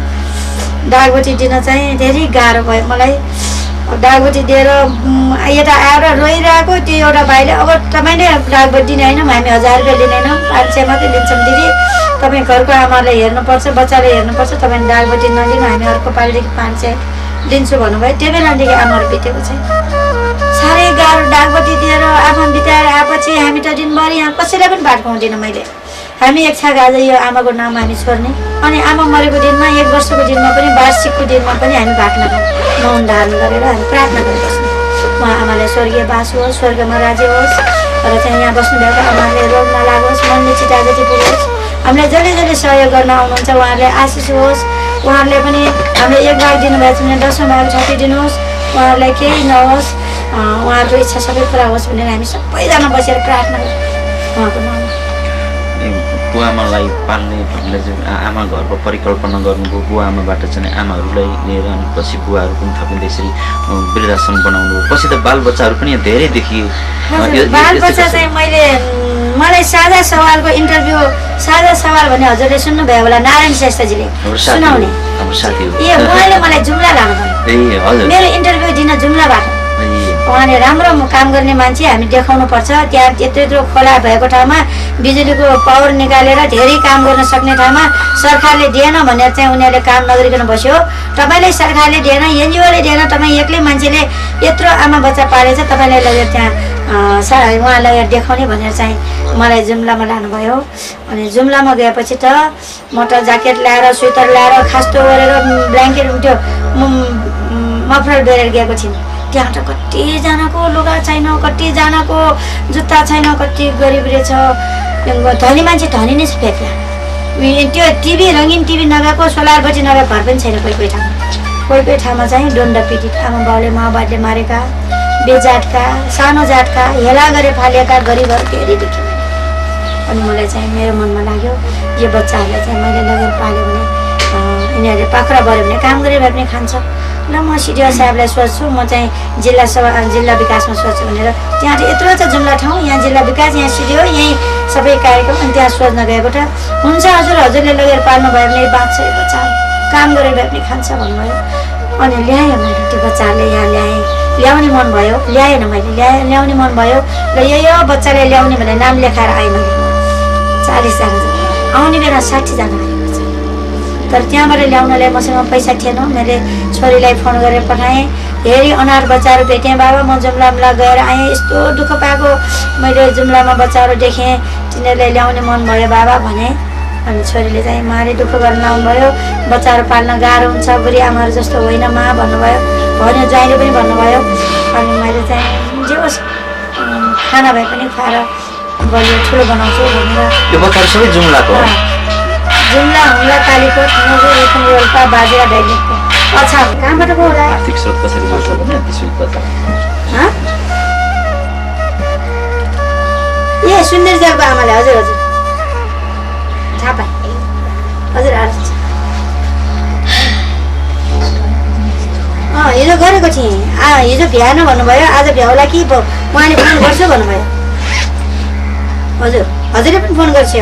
S2: डाकबत्ती दिन चाहिँ धेरै गाह्रो भयो मलाई। डाकबत्ती दिएर यता आएर रोइरहेको त्यो एउटा भाइले, अब तपाईँले डाकबत्ती दिने होइन, हामी 1000 रुपियाँ लिँदैनौँ, 500 मात्रै लिन्छौँ दिदी, तपाईँ घरको आमालाई हेर्नुपर्छ, बच्चाले हेर्नुपर्छ, तपाईँले डाकबत्ती नलिनु, हामी अर्को पालिदेखि 500 दिन्छु भन्नुभयो। त्यो बेलादेखि आमाहरू बितेको चाहिँ साह्रै गाह्रो। डाकबत्ती दिएर आमा बिताएर आएपछि हामी त दिनभरि यहाँ कसैलाई पनि भात खुवाउँदिनँ मैले। हामी एक छाक आज यो आमाको नाम हामी छोड्ने, अनि आमा मरेको दिनमा, 1 वर्षको दिनमा पनि, वार्षिकको दिनमा पनि हामी भात नखाउँ, मौन धारण गरेर हामी प्रार्थना गरिबस्छौँ। उहाँ आमालाई स्वर्गीय बास होस्, स्वर्गमा राज्य होस्, र चाहिँ यहाँ बस्नुभएको आमाले रोग नलागोस्, मनले चिता जति पुगोस्। हामीलाई जसले जसले सहयोग गर्न आउनुहुन्छ उहाँहरूलाई आशिष होस्। उहाँहरूले पनि हामीले 1 भाग दिनुभएको छ भने 10औँ भाग छाटिदिनुहोस्, उहाँहरूलाई केही नहोस्, उहाँहरूको इच्छा सबै पुरा होस् भनेर हामी सबैजना बसेर प्रार्थना गर्छौँ उहाँको नाममा।
S4: बुवाआमालाई पाल्ने भन्ने चाहिँ आमा घरको परिकल्पना गर्नुभयो। बुवाआमाबाट चाहिँ आमाहरूलाई लिएर अनि पछि बुवाहरू पनि थपिँदै यसरी वृद्धाश्रम बनाउनु, पछि त बालबच्चाहरू पनि धेरै देखियो।
S2: बालबच्चा चाहिँ मलाई साझा सवालको इन्टरभ्यू, साझा सवाल भने हजुरले सुन्नुभयो होला, नारायण श्रेष्ठजीले सुनाउने उहाँले मलाई जुम्ला लानु भयो मेरो इन्टरभ्यू दिन जुम्लाबाट। उहाँले राम्रो काम गर्ने मान्छे हामी देखाउनु पर्छ, त्यहाँ यत्रो खोला भएको ठाउँमा बिजुलीको पावर निकालेर धेरै काम गर्न सक्ने ठाउँमा सरकारले दिएन भनेर चाहिँ उनीहरूले काम नगरिकन बस्यो। तपाईँलाई सरकारले दिएन, एनजिओले दिएन, तपाईँ एक्लै मान्छेले यत्रो आमा बच्चा पालेछ, तपाईँलाई लगेर त्यहाँ उहाँ लगेर देखाउने भनेर चाहिँ मलाई जुम्लामा लानुभयो। अनि जुम्लामा गएपछि त म त ज्याकेट ल्याएर, स्वेटर ल्याएर, खास्तो गरेर, ब्ल्याङ्केट त्यो मफलर बेरेर गएको थिएँ। त्यहाँ त कतिजनाको लुगा छैन, कतिजनाको जुत्ता छैन, कति गरिब रहेछ। धनी मान्छे धनी नै छ फेरि। त्यो टिभी, रङ्गिन टिभी नगएको, सोलर बत्ती नगएको घर पनि छैन कोही कोही ठाउँमा। कोही कोही ठाउँमा चाहिँ दण्ड पीडित आमा बाउले माओवादीले मारेका, बेजातका, सानो जातका, हेला गरे फालेका गरिबहरू धेरै देखियो। अनि मलाई चाहिँ मेरो मनमा लाग्यो यो बच्चाहरूलाई चाहिँ मैले लगेर पाल्यो भने यिनीहरूले पाखुरा बढ्यो भने काम गरे भए पनि खान्छ। ल म सिडिओ साहेबलाई सोध्छु, म चाहिँ जिल्ला विकासमा सोध्छु भनेर। त्यहाँ चाहिँ यत्रो छ जुम्ला ठाउँ, यहाँ जिल्ला विकास, यहाँ सिडिओ, यहीँ सबै कार्यक्रम, अनि त्यहाँ सोध्न गएको त हुन्छ हजुरले लगेर पाल्नु भयो भने बाँच्छ यो बच्चा। काम गरेर भए पनि खान्छ भन्नुभयो। अनि ल्याएँ मैले त्यो बच्चाले यहाँ ल्याएँ, ल्याउने मन भयो, ल्याएन मैले, ल्याउने मन भयो र यो बच्चाले ल्याउने भनेर नाम लेखाएर आएँ मैले। 40 जना आउने बेला 60 जना आएको छ। तर त्यहाँबाट ल्याउनलाई मसँग पैसा थिएन। मैले छोरीलाई फोन गरेर पठाएँ, हेरी अनाथ बच्चाहरू भेटेँ, बाबा म जुम्ला गएर आएँ, यस्तो दुःख पाएको मैले जुम्लामा बच्चाहरू देखेँ, तिनीहरूलाई ल्याउने मन भयो बाबा भने। अनि छोरीले चाहिँ मारे दुःख गर्न आउनुभयो, बच्चाहरू पाल्न गाह्रो हुन्छ, बुढी आमाहरू जस्तो होइन मा भन्नुभयो, भन्यो ज्वाइँले पनि भन्नुभयो। अनि मैले चाहिँ जे होस् खाना भए पनि खुवाएर बलियो ठुलो बनाउँछु भनेर।
S4: यो बच्चाहरू सबै जुम्लाको हो?
S2: जुम्ला, हुम्ला, कालीकोट, नगु, रुकुम, रोल्पा, बाजेरा, दैलेखको। अच्छा, कहाँबाट पो होला?
S4: आर्थिक स्रोत कसरी जोड्छ भने अति शुल्क छ।
S2: ए सुन्दर जालको आमाले, हजुर हजुर थाहा पाएँ, हजुर आर्थिक। हिजो गरेको थिएँ, हिजो भ्याएन भन्नुभयो, आज भ्याउला कि उहाँले फोन गर्छु भन्नुभयो। हजुर हजुरले पनि फोन गर्छ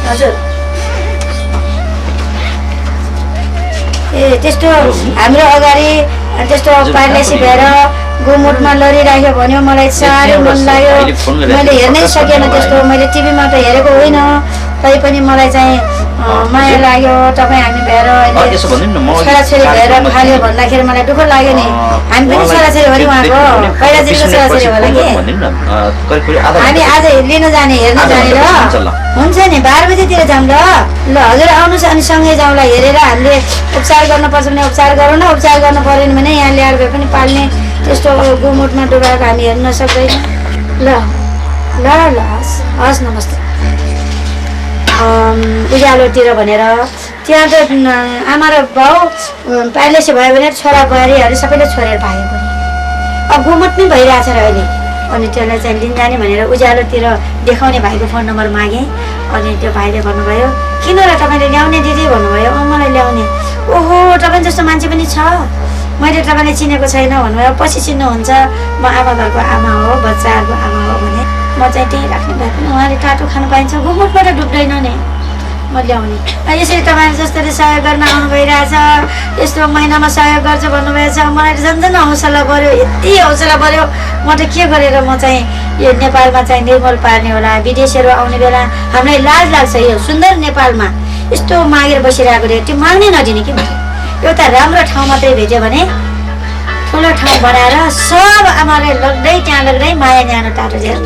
S2: हजुर। ए त्यस्तो हाम्रो अगाडि त्यस्तो पार्लेसी भएर गोमुटमा लडिराख्यो भन्यो, मलाई साह्रै मन लाग्यो। मैले हेर्नै सकेन त्यस्तो, मैले टिभीमा त हेरेको होइन, तैपनि मलाई चाहिँ माया लाग्यो। तपाईँ हामी भएर छोराछोरी भएर फाल्यो भन्दाखेरि मलाई दुःख लाग्यो नि। हामी पनि छोराछोरी हो नि उहाँको, कैलाजीको छोराछोरी होला कि। हामी आज लिन जाने, हेर्न जाने र हुन्छ नि 12 बजीतिर जाऊँ ल हजुर आउनुहोस्। अनि सँगै जाउँला, हेरेर हामीले उपचार गर्नुपर्छ भने उपचार गरौँ न, उपचार गर्नु परेन भने यहाँ ल्याएर भए पनि पाल्ने। त्यस्तो गोमुटमा डुबाएको हामी हेर्न सक्दैन। ल ल ल हस् नमस्ते। उज्यालोतिर भनेर त्यहाँ त आमा र बाउ प्यालेसी भयो भने छोरा बुहारीहरू सबैले छोडेर भागेको नि। अब गोमुट नै भइरहेछ र अहिले। अनि त्यसलाई चाहिँ लिन जाने भनेर उज्यालोतिर देखाउने भाइको फोन नम्बर मागेँ। अनि त्यो भाइले भन्नुभयो किन र तपाईँले ल्याउने दिदी भन्नुभयो। मलाई ल्याउने। ओहो तपाईँ जस्तो मान्छे पनि छ, मैले तपाईँलाई चिनेको छैन भन्नुभयो। पछि चिन्नुहुन्छ, म आमा घरको आमा हो, बच्चाहरूको आमा हो भने म चाहिँ त्यहीँ राख्ने भए पनि उहाँले टाटो खानु पाइन्छ, गोमुटबाट डुब्दैन नि म ल्याउने। यसरी तपाईँले जसरी सहयोग गर्न आउनु भइरहेछ, यस्तो महिनामा सहयोग गर्छ भन्नुभएछ, मलाई झन् हौसला बढ्यो, यति हौसला बढ्यो। म त के गरेर म चाहिँ यो नेपालमा चाहिँ निर्मूल पार्ने होला। विदेशीहरू आउने बेला हामीलाई लाज लाग्छ, यो सुन्दर नेपालमा यस्तो मागेर बसिरहेको थियो, त्यो माग्नै नदिने कि। एउटा राम्रो ठाउँ मात्रै भेट्यो भने ठुलो ठाउँ बनाएर सब आमाले लग्दै त्यहाँ लग्दै माया न्यानो टाटो झेर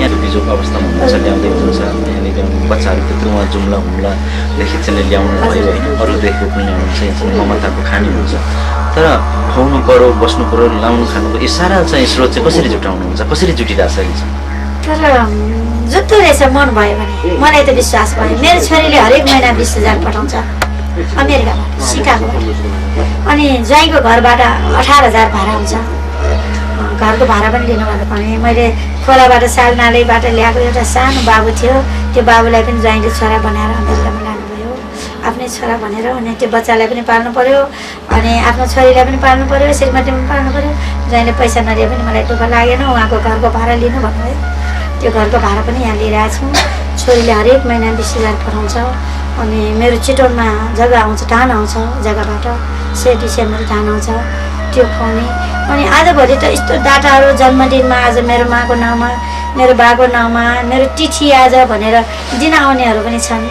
S4: यहाँको बिजोको अवस्थामा हुनुहुन्छ, ल्याउँदै हुनुहुन्छ, यहाँनिर बच्चाहरू त्यत्रो उहाँ जुम्ला हुम्लादेखि चाहिँ ल्याउनु भयो होइन, अरू देखेको पनि ल्याउनुहुन्छ, यहाँ चाहिँ ममताको खानी हुन्छ। तर खुवाउनु पऱ्यो, बस्नु पऱ्यो, लाउनु खानुको यो सारा चाहिँ स्रोत चाहिँ कसरी जुटाउनुहुन्छ, कसरी जुटिरहेछ अहिले चाहिँ?
S2: तर जुट्दो रहेछ मन भयो भने, मलाई त विश्वास भयो। मेरो छोरीले हरेक महिना 20,000 पठाउँछ अमेरिकाबाट, सिकागोबाट। अनि ज्वाइँको घरबाट 18,000 भाडा हुन्छ, घरको भाडा पनि लिनुभएको भने। मैले खोलाबाट सालनालैबाट ल्याएको एउटा सानो बाबु थियो, त्यो बाबुलाई पनि ज्वाइँले छोरा बनाएर अमेरिकामा लानुभयो, आफ्नै छोरा भनेर। अनि त्यो बच्चालाई पनि पाल्नु पर्यो, अनि आफ्नो छोरीलाई पनि पाल्नु पर्यो, श्रीमती पनि पाल्नु पर्यो। ज्वाइँले पैसा नदिए पनि मलाई दुःख लागेन, उहाँको घरको भाडा लिनु भन्नुभयो। त्यो घरको भाडा पनि यहाँ लिइरहेको छु। छोरीले हरेक महिना 20,000 पठाउँछ। अनि मेरो चितवनमा जग्गा आउँछ, धान आउँछ जग्गाबाट, 6 डिसेम्बर धान आउँछ, त्यो खुवाउने। अनि आजभोलि त यस्तो डाटाहरू जन्मदिनमा आज मेरो माको नाउँमा, मेरो बाको नाउँमा, मेरो तिथि आज भनेर दिन आउनेहरू पनि छन्।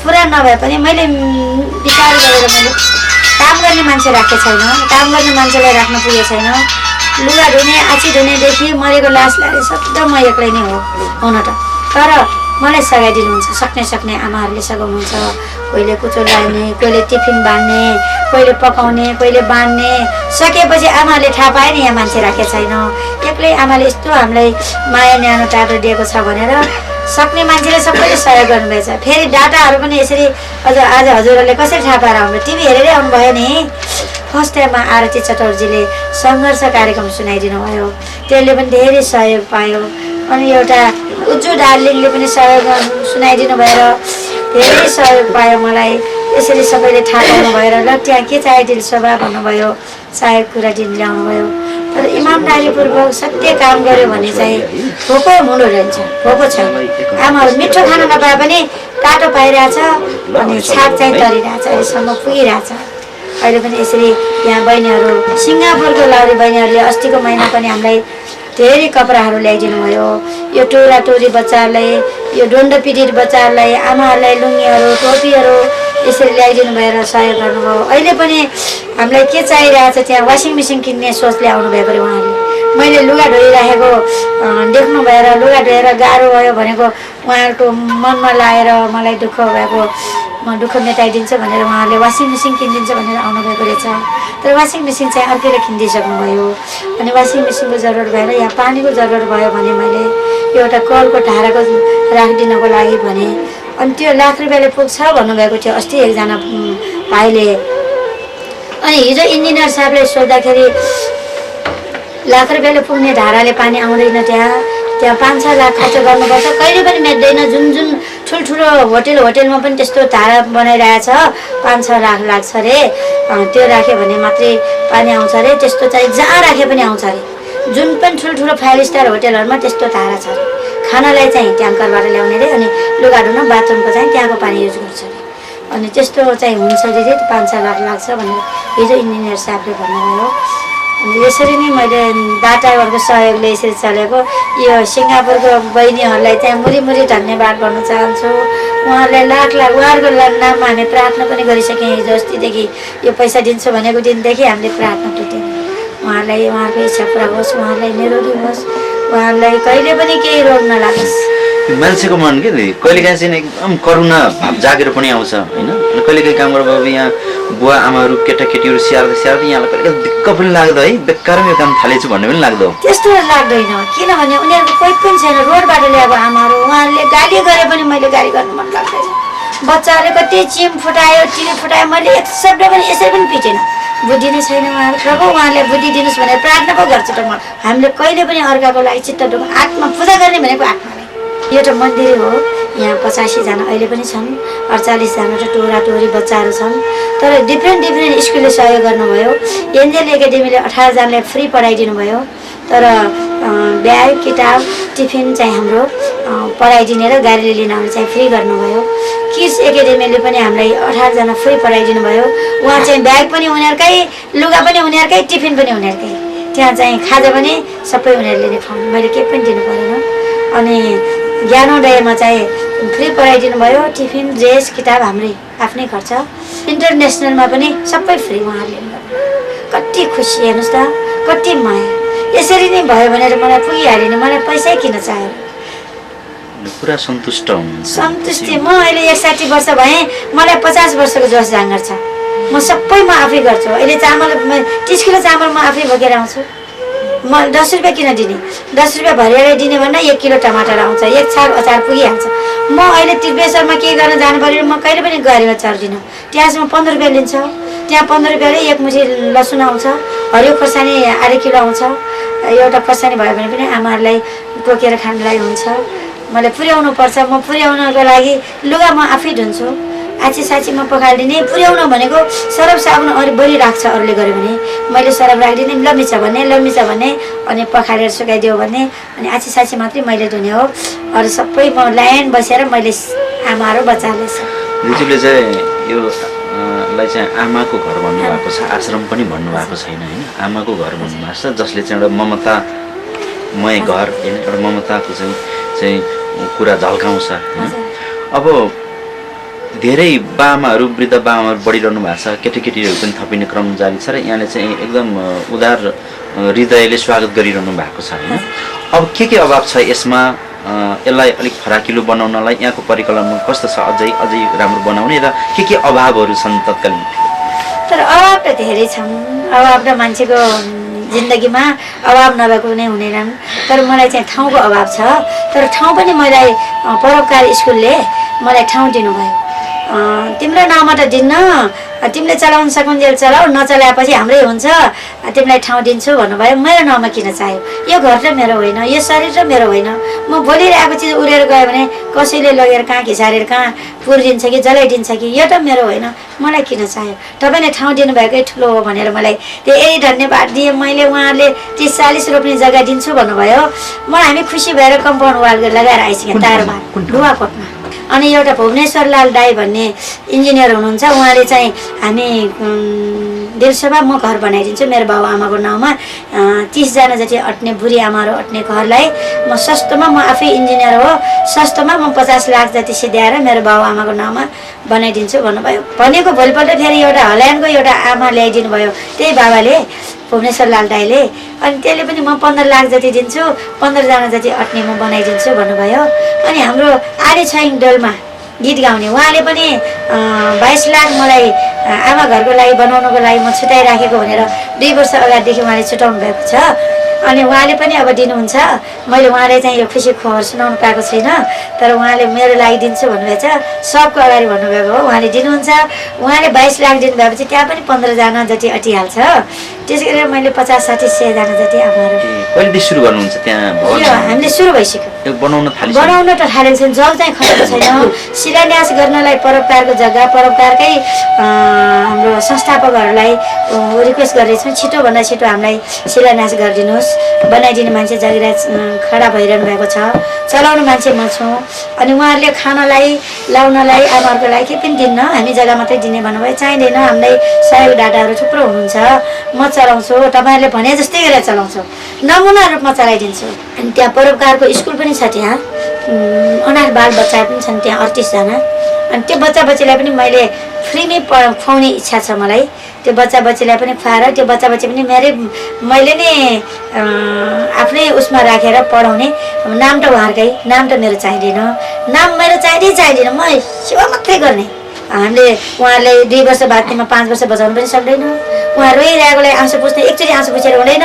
S2: पुरा नभए पनि मैले विचार गरेर मैले काम गर्ने मान्छे राखेको छैन, काम गर्ने मान्छेलाई राख्न पुगेको छैन। लुगा धुने, आँची धुनेदेखि मरेको लास ल्याएर सब म एक्लै नै हो हुन त। तर मलाई सघाइदिनुहुन्छ, सक्ने आमाहरूले सघाउनुहुन्छ। कहिले कुचो लगाउने, कहिले टिफिन बाँध्ने, कहिले पकाउने, कहिले बाँध्ने। सकेपछि आमाले थाहा पाए नि यहाँ मान्छे राखेको छैन, एक्लै आमाले यस्तो हामीलाई माया न्यानो टाटो दिएको छ भनेर सक्ने मान्छेले सबैले सहयोग गर्नुभएछ। फेरि डाटाहरू पनि यसरी अझ आज हजुरहरूले कसरी थाहा पाएर आउनु, टिभी हेरेरै आउनुभयो नि। फर्स्ट टाइममा आरती चटर्जीले सङ्घर्ष कार्यक्रम सुनाइदिनु भयो, त्यसले पनि धेरै सहयोग पायो। अनि एउटा उज्जु डार्लिङले पनि सहयोग सुनाइदिनु भएर धेरै सहयोग पायो मलाई। यसरी सबैले थाहा पाउनु भएर ल त्यहाँ के चाहियो दिल शोभा भन्नुभयो, चाहेको कुरा दिन ल्याउनु भयो। तर इमान्दारीपूर्वक सत्य काम गर्यो भने चाहिँ भोको मुडो रहन्छ, भोको छ। आमाहरू मिठो खाना नपाए पनि तातो पाइरहेछ अनि छाक चाहिँ तरिरहेछ, अहिलेसम्म पुगिरहेछ। अहिले पनि यसरी यहाँ बहिनीहरू, सिङ्गापुरको लाउरी बहिनीहरूले अस्तिको महिना पनि हामीलाई धेरै कपडाहरू ल्याइदिनु भयो। यो टोरा टोरी बच्चाहरूलाई, यो डोन्ड पीडित बच्चाहरूलाई, आमाहरूलाई लुङ्गीहरू, टोपीहरू यसरी ल्याइदिनु भएर सहयोग गर्नुभयो। अहिले पनि हामीलाई के चाहिरहेछ, त्यहाँ वासिङ मेसिन किन्ने सोच ल्याउनु भएको अरे उहाँहरूले। मैले लुगा धोइराखेको देख्नु भएर लुगा धोएर गाह्रो भयो भनेको उहाँहरूको मनमा लागेर मलाई दुःख भएको, म दुःख मेटाइदिन्छु भनेर उहाँहरूले वासिङ मेसिन किनिदिन्छ भनेर आउनुभएको रहेछ। तर वासिङ मेसिन चाहिँ अर्कैले किनिदिइसक्नुभयो। अनि वासिङ मेसिनको जरुरत भएर यहाँ पानीको जरुरत भयो भने मैले एउटा कलको ढाराको राखिदिनको लागि भने, अनि त्यो लाख रुपियाँले पुग्छ भन्नुभएको थियो अस्ति एकजना भाइले। अनि हिजो इन्जिनियर साहबले सोद्धाखेरि लाख रुपियाँले पुग्ने धाराले पानी आउँदैन, त्यहाँ 5-6 लाख खर्च गर्नुपर्छ, कहिले पनि मेट्दैन। जुन ठुल्ठुलो होटेलमा पनि त्यस्तो धारा बनाइरहेछ, 5-6 लाख लाग्छ अरे। त्यो राख्यो भने मात्रै पानी आउँछ अरे, त्यस्तो चाहिँ जहाँ राखे पनि आउँछ अरे। जुन पनि ठुल्ठुलो 5 स्टार होटेलहरूमा त्यस्तो धारा छ अरे। खानालाई चाहिँ ट्याङ्करबाट ल्याउने अरे, अनि लुगा धुन बाथरुमको चाहिँ त्यहाँको पानी युज गर्छ अरे। अनि त्यस्तो चाहिँ हुन्छ दिदी, 5-6 लाख लाग्छ भनेर हिजो इन्जिनियर साहबले भन्नुभयो। अनि यसरी नै मैले डाटाहरूको सहयोगले यसरी चलेको। यो सिङ्गापुरको बहिनीहरूलाई चाहिँ मुरी धन्यवाद भन्न चाहन्छु। उहाँहरूलाई लाख उहाँहरूको नाममा हामी प्रार्थना पनि गरिसक्यौँ। हिजो अस्तिदेखि यो पैसा दिन्छु भनेको दिनदेखि हामीले प्रार्थना टुट्यौँ। उहाँहरूलाई उहाँहरूको इच्छा पुरा होस्, उहाँहरूलाई निरोगी होस्, उहाँहरूलाई कहिले पनि केही रोग नलागोस्।
S4: मान्छेको मन के कहिलेकाहीँ चाहिँ एकदम करुणा भाव जागेर पनि आउँछ होइन। अनि कहिलेकाहीँ काम गर्दा अब यहाँ बुवा आमाहरू केटाकेटीहरू स्याहार्दै यहाँलाई कहिलेकाहीँ दिक्क पनि लाग्दो है, बेकारमा यो काम थालेछु भन्ने पनि लाग्दो।
S2: त्यस्तो लाग्दैन, किनभने उनीहरूको कोही पनि छैन। रोडबाट ल्याएको आमाहरू, उहाँहरूले गाली गरे पनि मैले गाली गर्नु मन लाग्दैन। बच्चाहरूले कति चिम फुटायो, टिल फुटायो, मैले एक शब्द पनि यसरी पनि पिटेन। बुद्धि नै छैन उहाँहरू। प्रभु उहाँले बुद्धि दिनुहोस् भनेर प्रार्थना पो गर्छु त म। हामीले कहिले पनि अर्काको लागि चित्त दुःख, आत्मा पूजा गर्ने भनेको आत्मालाई। एउटा मन्दिर हो, यहाँ 85 जना अहिले पनि छन्, 48 जना त टोरा टोरी बच्चाहरू छन्। तर डिफ्रेन्ट स्कुलले सहयोग गर्नुभयो। एन्जेल एकाडेमीले 18 जनालाई फ्री पढाइदिनु भयो। तर ब्याग किताब टिफिन चाहिँ हाम्रो पढाइदिने र गाडीले लिन आउने चाहिँ फ्री गर्नुभयो। किड्स एकाडेमीले पनि हामीलाई 18 जना फ्री पढाइदिनु भयो। उहाँ चाहिँ ब्याग पनि उनीहरूकै, लुगा पनि उनीहरूकै, टिफिन पनि उनीहरूकै, त्यहाँ चाहिँ खाजा पनि सबै उनीहरूले नै खुवाउनु, मैले केही पनि दिनु परेन। अनि ज्ञानोदयमा चाहिँ फ्री पढाइदिनु भयो। टिफिन ड्रेस किताब हाम्रै आफ्नै खर्च। इन्टरनेसनलमा पनि सबै फ्री उहाँहरूले गर्नु। कति खुसी हेर्नुहोस् त, कति माया। यसरी नै भयो भनेर मलाई पुगिहाल्यो नि, मलाई पैसै किन चाहियो।
S4: पुरा सन्तुष्ट हुनुहुन्छ?
S2: सन्तुष्टि। म अहिले 61 वर्ष भएँ, मलाई 50 वर्षको जोस जाँगर छ। म सबै म आफै गर्छु। अहिले चामल 30 किलो चामल म आफै बोकेर आउँछु। म 10 रुपियाँ किन दिने, 10 रुपियाँ भरेर दिने भन्दा 1 किलो टमाटर आउँछ, 1 छाक अचार पुगिहाल्छ। म अहिले त्रिवेश्वरमा के गर्न जानु पऱ्यो, म कहिले पनि गाडीमा चढ्दिनँ। त्यहाँसम्म 15 रुपियाँ लिन्छ, त्यहाँ 15 रुपियाँले 1 मुठी लसुन आउँछ, हरियो खोर्सानी आधा किलो आउँछ। एउटा खोर्सानी भयो भने पनि आमाहरूलाई टोकेर खानलाई हुन्छ। मैले पुर्याउनु पर्छ। म पुर्याउनको लागि लुगा म आफै धुन्छु, आछी साछी म पखालिदिने। पुर्याउनु भनेको सरफ साबुन अरू बढी राख्छ अरूले गर्यो भने, मैले सरफ राखिदिने, लम्बी छ भने अनि पखालेर सुकाइदियो भने, अनि आछी साछी मात्रै मैले धुने हो। अरू सबै म लाइन बसेर मैले आमाहरू बच्चाहरूले छ।
S4: दिदीले चाहिँ यो लाई चाहिँ आमाको घर भन्नुभएको छ, आश्रम पनि भन्नुभएको छैन होइन। आमाको घर भन्नुभएको छ, जसले चाहिँ एउटा ममतामय घर होइन, एउटा ममताको चाहिँ कुरा झल्काउँछ होइन। अब धेरै बामाहरू, वृद्ध बामाहरू बढिरहनु भएको छ, केटाकेटीहरू पनि थपिने क्रम जारी छ र यहाँले चाहिँ एकदम उदार हृदयले स्वागत गरिरहनु भएको छ होइन। अब के अभाव छ यसमा, यसलाई अलिक फराकिलो बनाउनलाई यहाँको परिकल्पना कस्तो छ, अझै राम्रो बनाउने र के अभावहरू छन् तत्कालीन?
S2: तर अभाव त धेरै छन्। अभाव त मान्छेको जिन्दगीमा अभाव नभएको नै हुँदैनन्। तर मलाई चाहिँ ठाउँको अभाव छ। तर ठाउँ पनि मलाई परोपकार स्कुलले मलाई ठाउँ दिनुभयो। तिम्रो नाउँमा त दिन्न, तिमीले चलाउन सकुन्जेल चलाऊ, नचलाएपछि हाम्रै हुन्छ, तिमीलाई ठाउँ दिन्छु भन्नुभयो। मेरो नाउँमा किन चाहियो? यो घर र मेरो होइन, यो शरीर र मेरो होइन। म बोलिरहेको चिज उडेर गयो भने कसैले लगेर कहाँ घिसारेर कहाँ पुरिदिन्छ कि जलाइदिन्छ कि, यो त मेरो होइन, मलाई किन चाहियो? तपाईँले ठाउँ दिनुभएकै ठुलो हो भनेर मलाई धेरै धन्यवाद दिएँ मैले। उहाँहरूले 30-40 रोप्ने जग्गा दिन्छु भन्नुभयो। हामी खुसी भएर कम्पाउन्ड वाल लगाएर आइसक्यौँ तारमा ढुवाकोटमा। अनि एउटा भुवनेश्वर लाल दाई भन्ने इन्जिनियर हुनुहुन्छ, उहाँले चाहिँ हामी देशसभा म घर बनाइदिन्छु मेरो बाउ आमाको नाउँमा, 30 जना जति अट्ने बुढी आमाहरू अट्ने घरलाई म सस्तोमा, म आफै इन्जिनियर हो, सस्तोमा म 50 लाख जति सिध्याएर मेरो बाउ आमाको नाउँमा बनाइदिन्छु भन्नुभयो। भनेको भोलिपल्ट फेरि एउटा हल्यान्डको एउटा आमा ल्याइदिनु भयो त्यही बाबाले, भुवनेश्वर लाल दाईले। अनि त्यसले पनि म 15 लाख जति दिन्छु, 15 जना जति अट्ने म बनाइदिन्छु भन्नुभयो। अनि हाम्रो आर्य छाइङ डोलमा गीत गाउने उहाँले पनि 22 लाख मलाई आमा घरको लागि बनाउनको लागि म छुट्याइराखेको भनेर 2 वर्ष अगाडिदेखि उहाँले छुट्याउनु भएको छ। अनि उहाँले पनि अब दिनुहुन्छ। मैले उहाँले चाहिँ यो खुसी खबर सुनाउनु पाएको छैन, तर उहाँले मेरो लागि दिन्छु भन्नुभएको छ। सबको अगाडि भन्नुभएको हो, उहाँले दिनुहुन्छ। उहाँले 22 लाख दिनुभएपछि त्यहाँ पनि 15 जना जति अटिहाल्छ। त्यसै गरेर मैले 50-60-100 जना जति आमाहरू।
S4: कहिले सुरु गर्नुहुन्छ त्यहाँ?
S2: हामीले सुरु भइसक्यो,
S4: बनाउन
S2: त थालेको छैन, जब चाहिँ खसेको छैन। शिलान्यास गर्नलाई परोपकारको जग्गा, परोपकारकै हाम्रो संस्थापकहरूलाई रिक्वेस्ट गरेछौँ, छिटोभन्दा छिटो हामीलाई शिलान्यास गरिदिनुहोस्। बनाइदिने मान्छे जागिरा खडा भइरहनु भएको छ, चलाउने मान्छे म छु। अनि उहाँहरूले खानलाई लाउनलाई आमाहरूको लागि केही पनि दिन्न, हामी जग्गा मात्रै दिने भन्नुभयो। चाहिँदैन, हामीलाई सहयोग डाटाहरू थुप्रो हुनुहुन्छ, म चलाउँछु, तपाईँहरूले भने जस्तै गरेर चलाउँछु, नमुना रूपमा चलाइदिन्छु। अनि त्यहाँ परोपकारको स्कुल पनि छ, त्यहाँ अनाथ बाल बच्चा पनि छन् त्यहाँ 38 जना। अनि त्यो बच्चा बच्चीलाई पनि मैले फ्रीमै खुवाउने इच्छा छ मलाई। त्यो बच्चा बच्चीलाई पनि खुवाएर त्यो बच्चा बच्ची पनि मैले नै आफ्नै उसमा राखेर पढाउने। नाम त उहाँहरूकै, नाम त मेरो चाहिँदैन, नाम मेरो चाहिँदैन, म सेवा मात्रै गर्ने। हामीले उहाँहरूले 2 वर्ष बाद 5 वर्ष बचाउनु पनि सक्दैन। उहाँ रोइरहेकोलाई आँसु पुस्ने, एकचोटि आँसु पुछेर हुँदैन।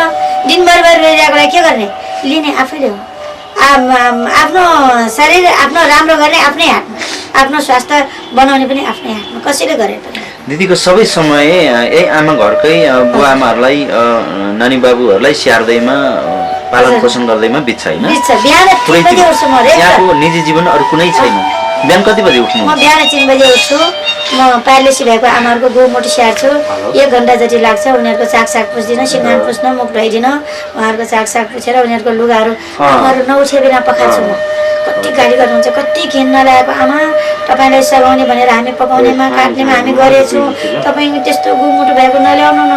S2: दिनभर रोइरहेकोलाई के गर्ने? लिने आफैले हो। आफ्नो शरीर आफ्नो राम्रो गर्ने आफ्नै हातमा, आफ्नो स्वास्थ्य बनाउने पनि आफ्नै हातमा, कसैले गरेर पनि।
S4: दिदीको सबै समय यही आमा घरकै बुवा आमाहरूलाई नानी बाबुहरूलाई स्याहार्दैमा पालन पोषण गर्दैमा बित्छ होइन?
S2: बिहान 3 बजे उठ्छु म।
S4: यहाँको निजी जीवन अरू कुनै छैन? बिहान कति बजे उठ्नु?
S2: म बिहान 3 बजे उठ्छु। म प्यारालिसिस भएको आमाहरूको गोमुटी स्याहार्छु, 1 घन्टा जति लाग्छ। उनीहरूको चाकसाक पुस्दिनँ, सिँगार पुस्न, मुख धोइदिनँ, उहाँहरूको चाकसाक पुछेर उनीहरूको लुगाहरू आमाहरू नउठे बिना पकाउँछु म। कति गाली गर्नुहुन्छ, कति घिन नलागेको आमा, तपाईँलाई सघाउने भनेर हामी पकाउनेमा काट्नेमा हामी गरेछौँ, तपाईँ त्यस्तो गुमुटु भएको नल्याउनु न,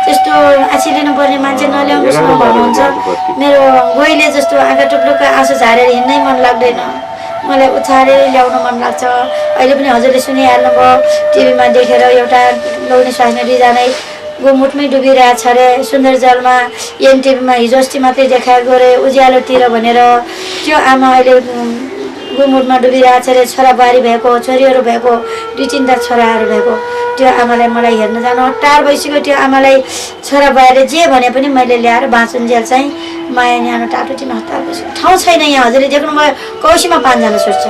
S2: त्यस्तो आँसी लिनुपर्ने मान्छे नल्याउनुहोस् न भन्नुहुन्छ। मेरो गोइले जस्तो आँखा टुप्लुक्क आँसु झारेर हिँड्नै मन लाग्दैन, मलाई उछारेर ल्याउन मन लाग्छ। अहिले पनि हजुरले सुनिहाल्नुभयो, टिभीमा देखेर एउटा लौनी स्वास्नी 2 जना गोमुटमै डुबिरहेछ अरे सुन्दर जलमा। एनटिभीमा हिजो अस्ति मात्रै देखाएको अरे उज्यालोतिर भनेर। त्यो आमा अहिले गोमुटमा डुबिरहेछ अरे, छोरा बुहारी भएको, छोरीहरू भएको, 2-3टा छोराहरू भएको। त्यो आमालाई मलाई हेर्न जानु हतार भइसक्यो। त्यो आमालाई छोरा बुहारीले जे भने पनि मैले ल्याएर बाँचुन्जेल चाहिँ माया न्यानो टाटो दिन हतार भइसक्यो। ठाउँ छैन यहाँ, हजुरले देख्नुभयो कौसीमा 5 जना सुत्छ,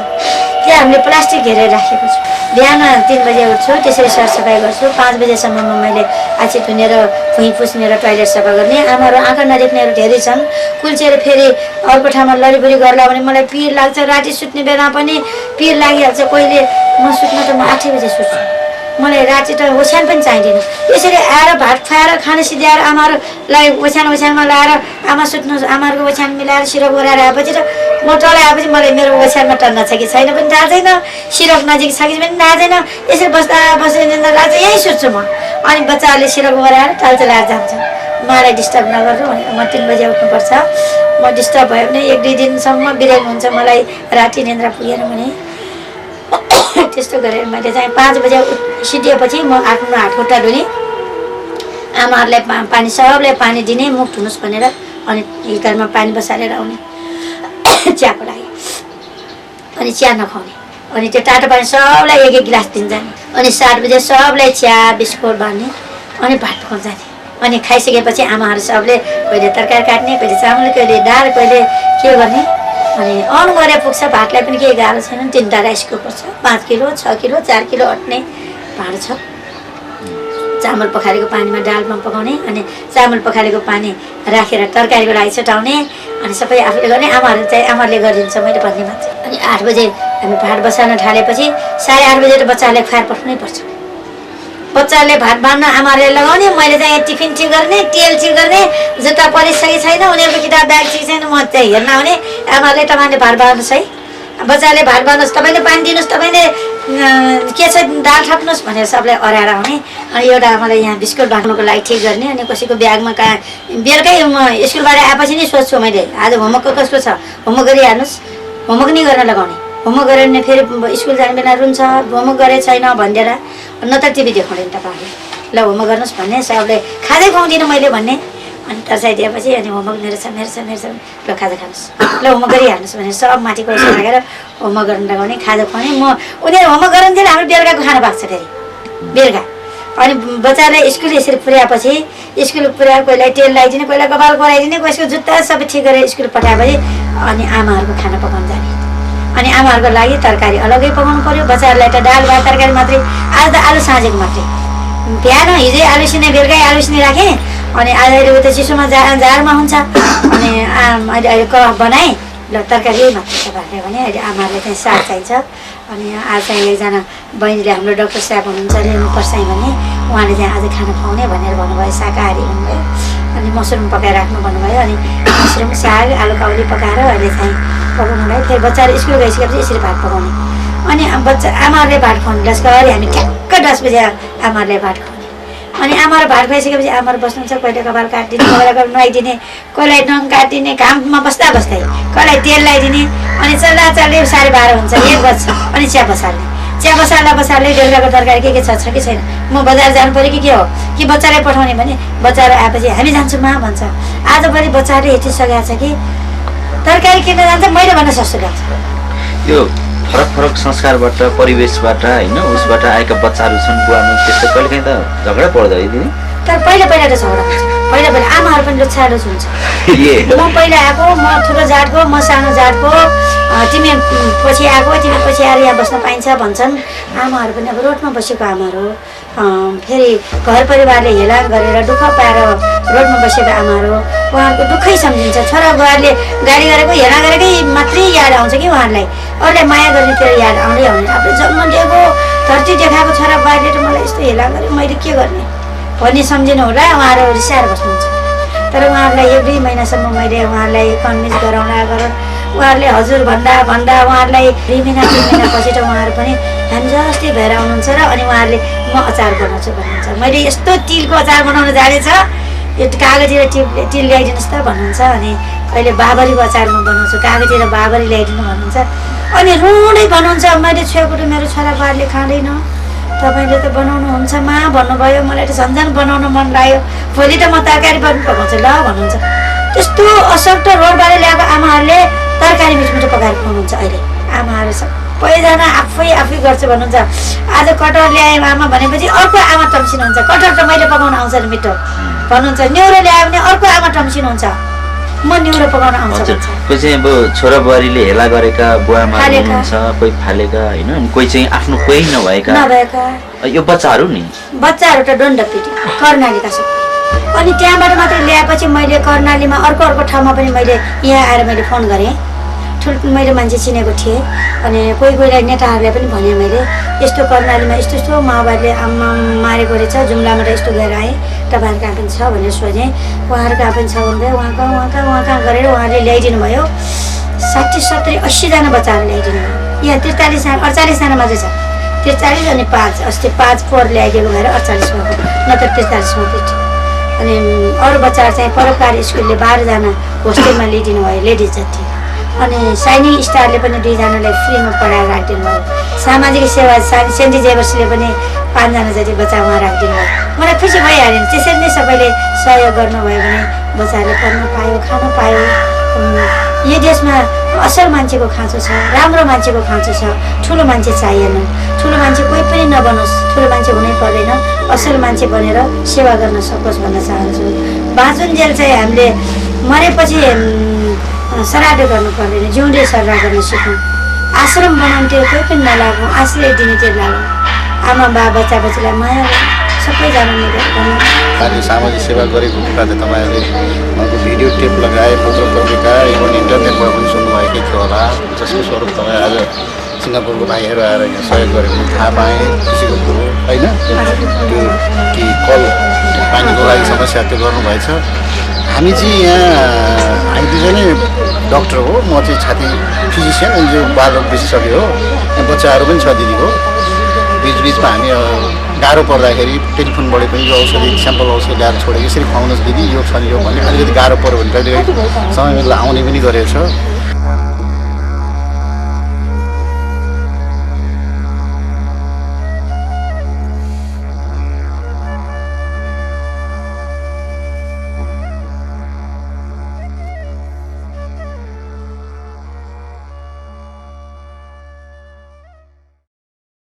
S2: त्यहाँ हामीले प्लास्टिक घेरेर राखेको छु। बिहान 3 बजे उठ्छु, त्यसरी सरसफाइ गर्छु। 5 बजेसम्ममा मैले आछी धुनेर भुइँ पुस्ने र टोइलेट सफा गर्ने। आमाहरू आँखा नदेख्नेहरू धेरै छन्, कुल्चेर फेरि अर्को ठाउँमा लडीबडी गर्ला भने मलाई पिर लाग्छ। राति सुत्ने बेला पनि पिर लागिहाल्छ। कहिले म सुत्न त म 8 बजे सुत्छु, मलाई राति त ओछ्यान पनि चाहिँदैन। यसरी आएर भात खुवाएर खाना सिध्याएर आमाहरूलाई ओछ्यानमा लाएर आमा सुत्नु, आमाहरूको ओछ्यान मिलाएर सिरक ओराएर आएपछि त म तल आएपछि मलाई मेरो ओछ्यानमा टन्न छ कि छैन पनि थाहा छैन, सिरक नजिक छ कि पनि थाहा छैन। यसरी बस्दा निन्द्रा लाग्छ, यहीँ सुत्छु म। अनि बच्चाहरूले सिरक ओराएर टाल चलाएर जान्छ, मलाई डिस्टर्ब नगर्नु भनेर म 3 बजे उठ्नुपर्छ। म डिस्टर्ब भयो भने 1-2 दिनसम्म बिरामी हुन्छ मलाई, राति निन्द्रा पुगेन भने। त्यस्तो गरेर मैले चाहिँ 5 बजे सिद्धिएपछि म आफ्नो हात खुट्टा धुने, आमाहरूलाई पानी सबलाई पानी दिने, मुख धुनुहोस् भनेर। अनि हिटरमा पानी बसालेर आउने चियाको लागि, अनि चिया नखाउने। अनि त्यो तातो पानी सबलाई 1-1 गिलास दिन जाने। अनि 7 बजे सबलाई चिया बिस्कुट बाँध्ने, अनि भात पकाउन जाने। अनि खाइसकेपछि आमाहरू सबले कहिले तरकारी काट्ने, कहिले चामल, कहिले दाल, कहिले के गर्ने, अनि अन गरे पुग्छ भातलाई पनि केही गाह्रो छैन 3टा राइस कुकर छ 5 किलो 6 किलो 4 किलो अट्ने भाँडो छ चामल पखालेको पानीमा दालमा पकाउने अनि चामल पखालेको पानी राखेर तरकारीको लागि छटाउने अनि सबै आफूले गर्ने आमाले गरिदिन्छ मैले भन्ने मात्र अनि 8 बजे हामी भात बसाल्न थालेपछि 8:30 बजे त बच्चाले खुवाएर पठाउनै पर्छ बच्चाले भात बाँड्न आमाले लगाउने मैले चाहिँ टिफिन ठिक गर्ने तेल ठिक गर्ने जुत्ता परिसकेको छैन उनीहरूको किताब ब्याग ठिक छैन म चाहिँ हेर्न आउने आमाले तपाईँले भात बाँड्नुहोस् है बच्चाले भात बाँड्नुहोस् तपाईँले पानी दिनुहोस् तपाईँले के छ दाल थाप्नुहोस् भनेर सबलाई अराएर आउने अनि एउटा आमालाई यहाँ बिस्कुट बाँड्नुको लागि ठिक गर्ने अनि कसैको ब्यागमा बेलुकै म स्कुलबाट आएपछि नै सोध्छु मैले आज होमवर्क कसको छ होमवर्क गरिहाल्नुहोस् होमवर्क नै गर्न लगाउने होमवर्क गरेर नि फेरि स्कुल जाने बेला रुन्छ होमवर्क गरे छैन भनेर न त टिभी देखाउँदैन तपाईँहरूले ल होमवर्क गर्नुहोस् भन्ने सबले खाँदै खुवाउँदिनँ मैले भन्ने अनि तर्साइदिएपछि अनि होमवर्क मेरो छ ल खाजा खानुहोस् ल होमवर्क गरिहाल्नुहोस् भनेर सब माथि कोर्स राखेर होमवर्क गर्न लगाउने खाजा खुवाउने म उनीहरू होमवर्क गरुन्थेन हाम्रो बेलुकाको खाना पाक्छ फेरि बेलुका अनि बच्चालाई स्कुल यसरी पुर्याएपछि स्कुल पुर्याएर कोहीलाई तेल लगाइदिने कोहीलाई कपाल कराइदिने कसैको जुत्ता सबै ठिक गरेर स्कुल पठाएपछि अनि आमाहरूको खाना पकाउनु जाने अनि आमाहरूको लागि तरकारी अलग्गै पकाउनु पर्यो बच्चाहरूलाई त दाल भात तरकारी मात्रै आज त आलु साँझेको मात्रै बिहान हिजै आलु सिने बेलुकै आलु सिने राखेँ अनि आज अहिले उता चिसोमा जाडमा हुन्छ अनि अहिले कबाब बनाएँ ल तरकारी मात्रै तपाईँहरूले भने अहिले आमाहरूले चाहिँ साग चाहिन्छ अनि आज चाहिँ एकजना बहिनीले हाम्रो डाक्टर साहब हुनुहुन्छ लिनुपर्छ भने उहाँले चाहिँ आज खाना खुवाउने भनेर भन्नुभयो शाकाहारी भन्नुभयो अनि मसरुम पकाएर राख्नु भन्नुभयो अनि मसरुम साग आलु काउली पकाएर अहिले चाहिँ पकाउनुलाई फेरि बच्चाहरू स्कुल गइसकेपछि यसरी भात पकाउने अनि आमाहरूले भात खुवाउने लस्करी हामी ठ्याक्क 10 बजे आमाहरूले भात खुवाउने अनि आमाहरू भात खुवाइसकेपछि आमाहरू बस्नुहुन्छ कहिले कपाल काटिदिने कोहीलाई नुहाइदिने कोहीलाई नङ काटिदिने घाममा बस्दा कसैलाई तेल लगाइदिने अनि चल्दा 12:30 हुन्छ 1 बज्छ अनि चिया बसाल्दै बेलुकाको तरकारी के छ कि छैन म बजार जानु पऱ्यो कि के हो कि बच्चालाई पठाउने भने बच्चाहरू आएपछि हामी जान्छौँ मा भन्छ आजभरि बच्चाहरूले हेटिसकेको छ कि तरकारी किन्न जान्छ मैले भन्न सस्तो लाग्छ
S4: यो फरक संस्कारबाट परिवेशबाट होइन उसबाट आएका बच्चाहरू छन् बुवामा त्यस्तो कहिलेकाहीँ त झगडा पर्दो है दिदी
S2: तर पहिला त झगडा हुन्छ पहिला आमाहरू पनि लोछालोछ हुन्छ म पहिला आएको म ठुलो जातको म सानो जातको तिमी पछि आएको तिमी पछि आएर यहाँ बस्न पाइन्छ भन्छन् आमाहरू पनि अब रोडमा बसेको आमाहरू फेरि घर परिवारले हेला गरेर दुःख पाएर रोडमा बसेको आमाहरू उहाँहरूको दुःखै सम्झिन्छ छोरा बुहारीले गाडी गरेको हेला गरेकै मात्रै याद आउँछ कि उहाँहरूलाई अरूलाई माया गर्नेतिर याद आउँदै आउने आफूले जन्म दिएको धरती देखाएको छोरा बुहारीले त मलाई यस्तो हेला गरेँ मैले के गर्ने भन्ने सम्झिनु होला उहाँहरू रिसाएर बस्नुहुन्छ तर उहाँहरूलाई एभ्री महिनासम्म मैले उहाँहरूलाई कन्भिन्स गराउन उहाँहरूले हजुर भन्दा उहाँहरूलाई 2 महिना 3 महिना पछि त उहाँहरू पनि हामी जस्तै भएर आउनुहुन्छ र अनि उहाँहरूले म अचार बनाउँछु भन्नुहुन्छ मैले यस्तो तिलको अचार बनाउन जानेछ यो कागजी र तिल ल्याइदिनुहोस् त भन्नुहुन्छ अनि कहिले बाबरीको अचार म बनाउँछु कागजी र बाबरी ल्याइदिनु भन्नुहुन्छ अनि रुँडै बनाउँछ मैले छोएको त मेरो छोरा बुहारीले खाँदैन तपाईँले त बनाउनुहुन्छ मा भन्नुभयो मलाई त झन्झन बनाउन मन लाग्यो भोलि त म तरकारी पनि पकाउँछु ल भन्नुहुन्छ त्यस्तो अशक्त रोडबाट ल्याएको आमाहरूले तरकारी मिठो पकाएर खुवाउनुहुन्छ अहिले आमाहरू सबैजना आफै गर्छु भन्नुहुन्छ आज कटहर ल्याएँ आमा भनेपछि अर्को आमा टम्सिनुहुन्छ कटहर त मैले पकाउन आउँछ नि मिठो भन्नुहुन्छ न्युरो ल्यायो भने अर्को आमा टम्सिनुहुन्छ म न्युरो पकाउन आउँछ
S4: कोही चाहिँ अब छोरा बुहारीले हेला गरेका बुवामा हुनुहुन्छ कोही फालेका होइन कोही चाहिँ आफ्नो कोही नभएका यो बच्चाहरू
S2: त डन्डपिटी कर्णालीका सब अनि त्यहाँबाट मात्रै ल्याएपछि मैले कर्णालीमा अर्को ठाउँमा पनि मैले यहाँ आएर मैले फोन गरेँ मैले मान्छे चिनेको थिएँ अनि कोहीलाई नेताहरूलाई पनि भने मैले यस्तो कर्णालीमा यस्तो माओवादीले आमा मारेको रहेछ जुम्लामा त यस्तो गएर आएँ तपाईँहरू कहाँ पनि छ भनेर सोधेँ उहाँहरू कहाँ पनि छ भन्नुभयो उहाँ कहाँ गरेर उहाँले ल्याइदिनु भयो 60-70-80जना बच्चाहरू ल्याइदिनु भयो यहाँ 43-48जना मात्रै छ 43 अनि 5 अस्ति 5 4 ल्याइदिएको भएर 48 भएको नत्र 43मा पिट अनि अरू बच्चाहरू चाहिँ परोपकार स्कुलले 12जना होस्टेलमा ल्याइदिनु भयो लेडिज जति अनि साइनिङ स्टारले पनि 2जनालाई फ्रीमा पढाएर राखिदिनु भयो सामाजिक सेवा सेन्ट जेभर्सले पनि 5जना जति बच्चा उहाँ राखिदिनु भयो मलाई खुसी भइहाल्यो त्यसरी नै सबैले सहयोग गर्नुभयो भने बच्चाहरूले पढ्न पायो खान पायो यो देशमा असल मान्छेको खाँचो छ राम्रो मान्छेको खाँचो छ ठुलो मान्छे चाहिएन ठुलो मान्छे कोही पनि नबनोस् ठुलो मान्छे हुनै पर्दैन असल मान्छे बनेर सेवा गर्न सकोस् भन्न चाहन्छु बाँचुन्जेल चाहिँ हामीले मरेपछि श्राद्ध गर्नु पर्दैन, जिउँदो सल्लाह गर्न सिकौँ। आश्रम बनाउँथ्यो कोही पनि नलागौँ, आश्रय दिनेतिर लागौँ। आमा बा बच्चा बच्चीलाई माया सबैजना मिलेर गर्नु।
S5: आज सामाजिक सेवा गरेको कुरा त तपाईँहरूले उहाँको भिडियो टेप लगाए, पत्र पत्रिका इभन इन्टरनेटबाट पनि सुन्नुभएकै थियो होला, जसको स्वरूप तपाईँ आज सिङ्गापुरको भाइहरू आएर यहाँ सहयोग गरेको थाहा पाएँ, खुसीको कुरो होइन। त्यो कि कल पानीको लागि समस्या त्यो गर्नुभएछ। हामी चाहिँ यहाँ हामी दुईजनै डक्टर हो, म चाहिँ छाती फिजिसियन अनि जो बालरोग विशेषज्ञ हो, यहाँ बच्चाहरू पनि छ दिदीको। बिचबिचमा हामी गाह्रो पर्दाखेरि टेलिफोनबाट पनि यो औषधि स्याम्पल औषधि ल्याएर छोडेको यसरी खुवाउनुहोस् दिदी, यो छ नि यो भने अलिकति गाह्रो पऱ्यो भने कहिलेकाहीँ समय बेला आउने पनि गरेको छ।